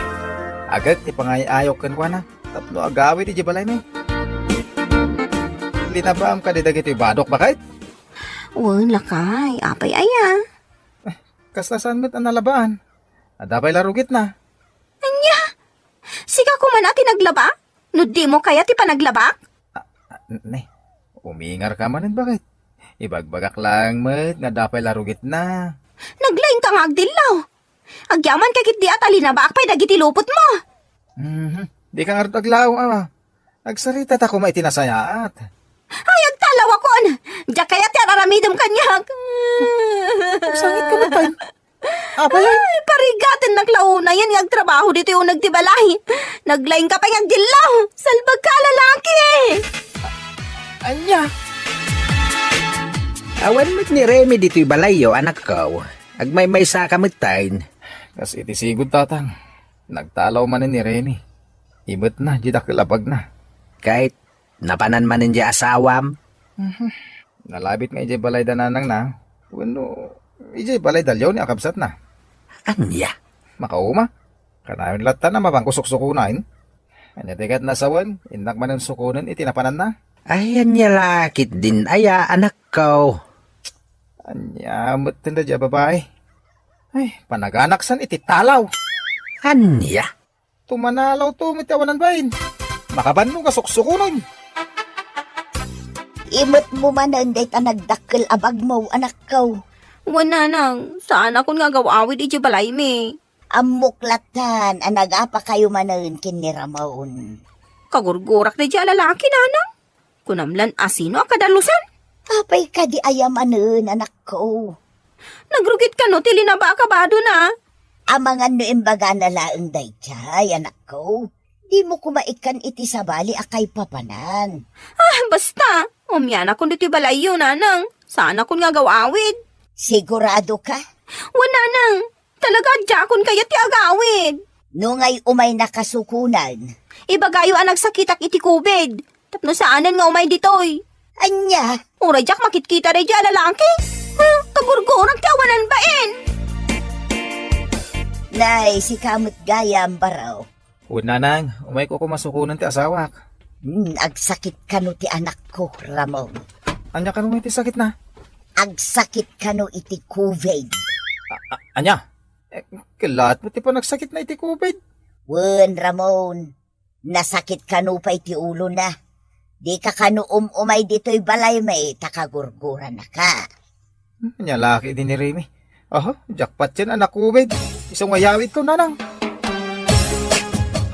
Agek ti pangay-ayok kenkuana tapno agawid idiay balaymi. Linabaam kadi dagiti badok, baket? Wen, lakay. Apay aya? Eh, kasta saan met a nalabaan? Adda pay la rugitna. Ania? Sika koma a ti naglaba? No dimo kayat ti panaglabak? Ah, ah, ne, umingarka manen, baket. Ibagbagak laeng met nga adda pay la rugitna. Naglaingka nga agdillaw. Agyamankay ketdi a ta linabaak pay dagiti lupotmo. Mhm. Dika ngarud aglaw, awa. Agsaritada koma iti nasayaat. Ay, agtalawakon! Diak kayat ti ar-aramidem kaniak. Agsangitka met pay. Apay? Ay, parigatennak la unay nga agtrabaho ditoy uneg ti balay. Naglaingka pay nga agdillaw. Salbagka a lalaki! Ania? Awan met ni Remy ditoy balayyo, anakko. Agmaymaysaka metten. Kas iti sigud, tatang. Nagtalaw manen ni Remy. Imetna diay dakkel a bagna. Ket napanan manen diay asawam? Mhm. Nalabit nga idiay balay da nanangna, wenno idiay balay da Leonie a kabsatna. Ania? Makauma? Kanayon latta a mapanko suksukonen. Ania ti kayatna a sawen, innak manen sukonen iti napananna? Ay, ania la ketdin aya, anakko? Ania metten daydiay a babai? Ay, panaganaksan iti talaw. Ania? Tumanalawto met ti awanan bain. Makabannog a suksukonen. Imetmo manen dayta nagdakkel a bagmo, anakko. Wen, nanang, saanakon nga agaw-awid idiay balaymi. Ammok lattan a nagapakayo manen ken ni Ramon. Kagurgurak daydiay a lalaki, nanang. Kunam lan a sino a kadalusan? Apay kadi aya manen, anakko? Nagrugit kano ti linabaak a badona? Amangan no imbagana laeng daydiay, anakko. Dimo koma ikkan iti sabali a kaipapanan. Ah, basta! Umianakon ditoy balayyo, nanang. Saanakon nga agaw-awid. Siguradoka? Wen, nanang. Talaga, diakon kayat ti agawid. No ngay umaynaka sukonen. Ibagayo a nagsakitak iti covid. Tapno saanen nga umay ditoy. Ania? Uray diak makitkita daydiay a lalaki. Huh, kagurgurak ti awanan bain. Nay, sika met gayam, baro. Wen, nanang, umayko koma sukonen ti asawak. Hmm, agsakit kano ti anakko, Ramon. Ania kano nga iti sakitna? Agsakit kano iti covid. A-, a-, ania? Eh, kellaat met ti panagsakitna iti covid? Wen, Ramon. Nasakit kano pay ti ulona. Dika kano um-umay ditoy balaymi ta kagurguranaka. Hmm, ania la ketdi ni Remy. Aha, diak patien a na-covid. Isu nga yawidko, nanang.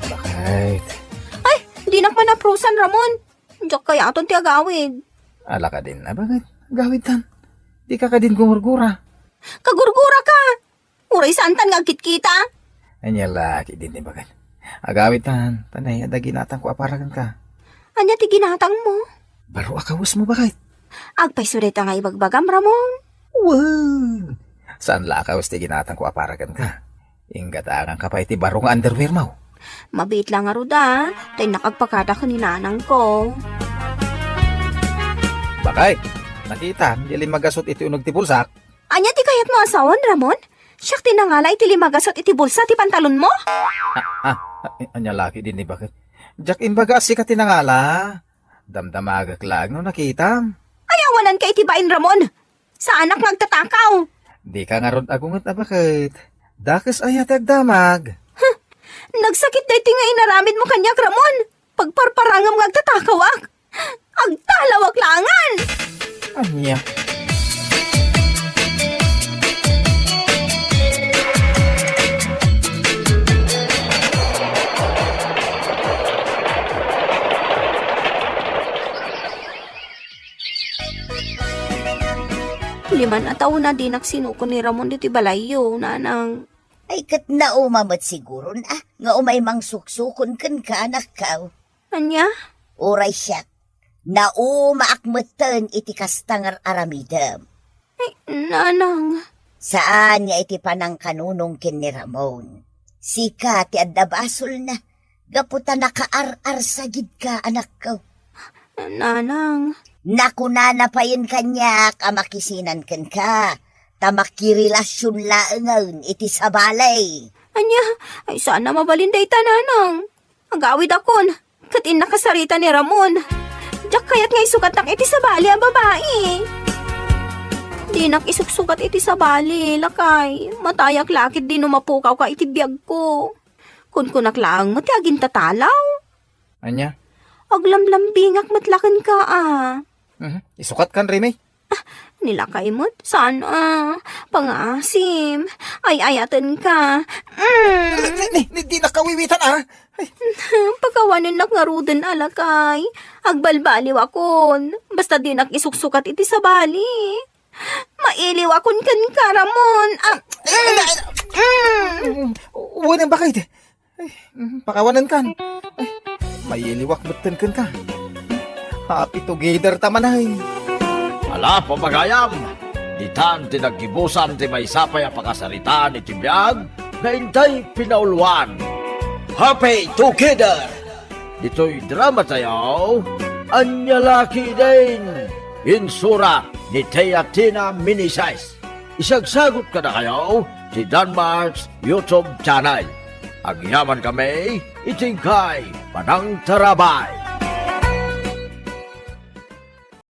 Bakit? Ay, dinak man aprusan, Ramon. Diak kayaton ti agawid. Ala kadin, a, bakit? Agawidtan. Dika kadin gumurgura. Kagurguraka! Uray saantan nga agkitkita. Ania la ketdi ni baket? Agawidtan, ta nay, adda ginatangko a para kenka. Ania ti ginatangmo? Baro a kawesmo, baket. Agpayso dayta nga ibagbagam, Ramon. Wen! Saan la a kawes ti ginatangko a para kenka? Inggatanganka pay ti baro nga underwearmo. Mabiit la ngarud a, ta innak agpakada ken ni nanangko. Baket, nakitam, di limmagasut iti uneg ti bulsak. Ania ti kayatmo a sawen, Ramon? Siak ti nangala iti limmagasut iti bulsa ti pantalonmo? Ah, ah, ah, ania la ketdi ni baket? Diak imbaga a sika ti nangala. Damdamagek laeng no nakitam. Ay, awananka iti bain, Ramon! Saanak nga agtatakaw! Dika ngarud agunget a baket. Dakes aya ti agdamag. Huh! Nagsakit daytoy nga inaramidmo kaniak, Ramon! Pagparparangem nga agtatakawak! Agtalawak laengen! Ania? Liman a tawen a dinak sinuko ni Ramon ditoy balayyo, nanang. Ay, ket nauma met siguron, a, nga umay mangsuksukon kenka, anakko. Ania? Uray siak, naumaak metten iti kasta nga ar-aramidem. Ay, nanang. Saan nga iti panangkanunong ken ni Ramon. Sika ti adda basolna, gapu ta nakaar-arsagidka, anakko. Nanang. Nakunana payen kaniak a makisinan kenka, ta makirelasion laengen iti sabali. Ania? Ay, saan a mabalin dayta, nanang. Agawidakon, ket innak a sarita ni Ramon. Diak kayat nga isukatnak iti sabali a babai. Dinak isuksukat iti sabali, lakay. Matayak la ketdi no mapukawka iti biagko. Kunkunak laeng met ti agintatalaw. Ania? Aglamlambingak met la kenka, a. Mhm. Isukatkan, Remy. Ni lakay met, saan a? Pangaasim. Ay-ayatenka. Mm. Ni, ni, ni, dinak kawiwitan, a. Ay. Pakawanennak ngaruden, a, lakay. Agbalbaliwakon. Basta dinak isuksukat iti sabali. Mailiwakon kenka, Ramon. A, mm. Mm. Wen, baket. Ay, mm, pakawanenkan. Ay, mailiwak metten kenka. Happy together ta manen. Ala, pamagayam, ditan ti naggibusan ti maysa pay a pakasaritaan iti biag nga intay pinauluan. Happy Together! Ditoy drama tayo, Ania La Ketdin, insurat ni Teatina Meneses. Isagsagut kadakayo ti Danmark's YouTube channel. Agyamankami iti inkay panangtarabay.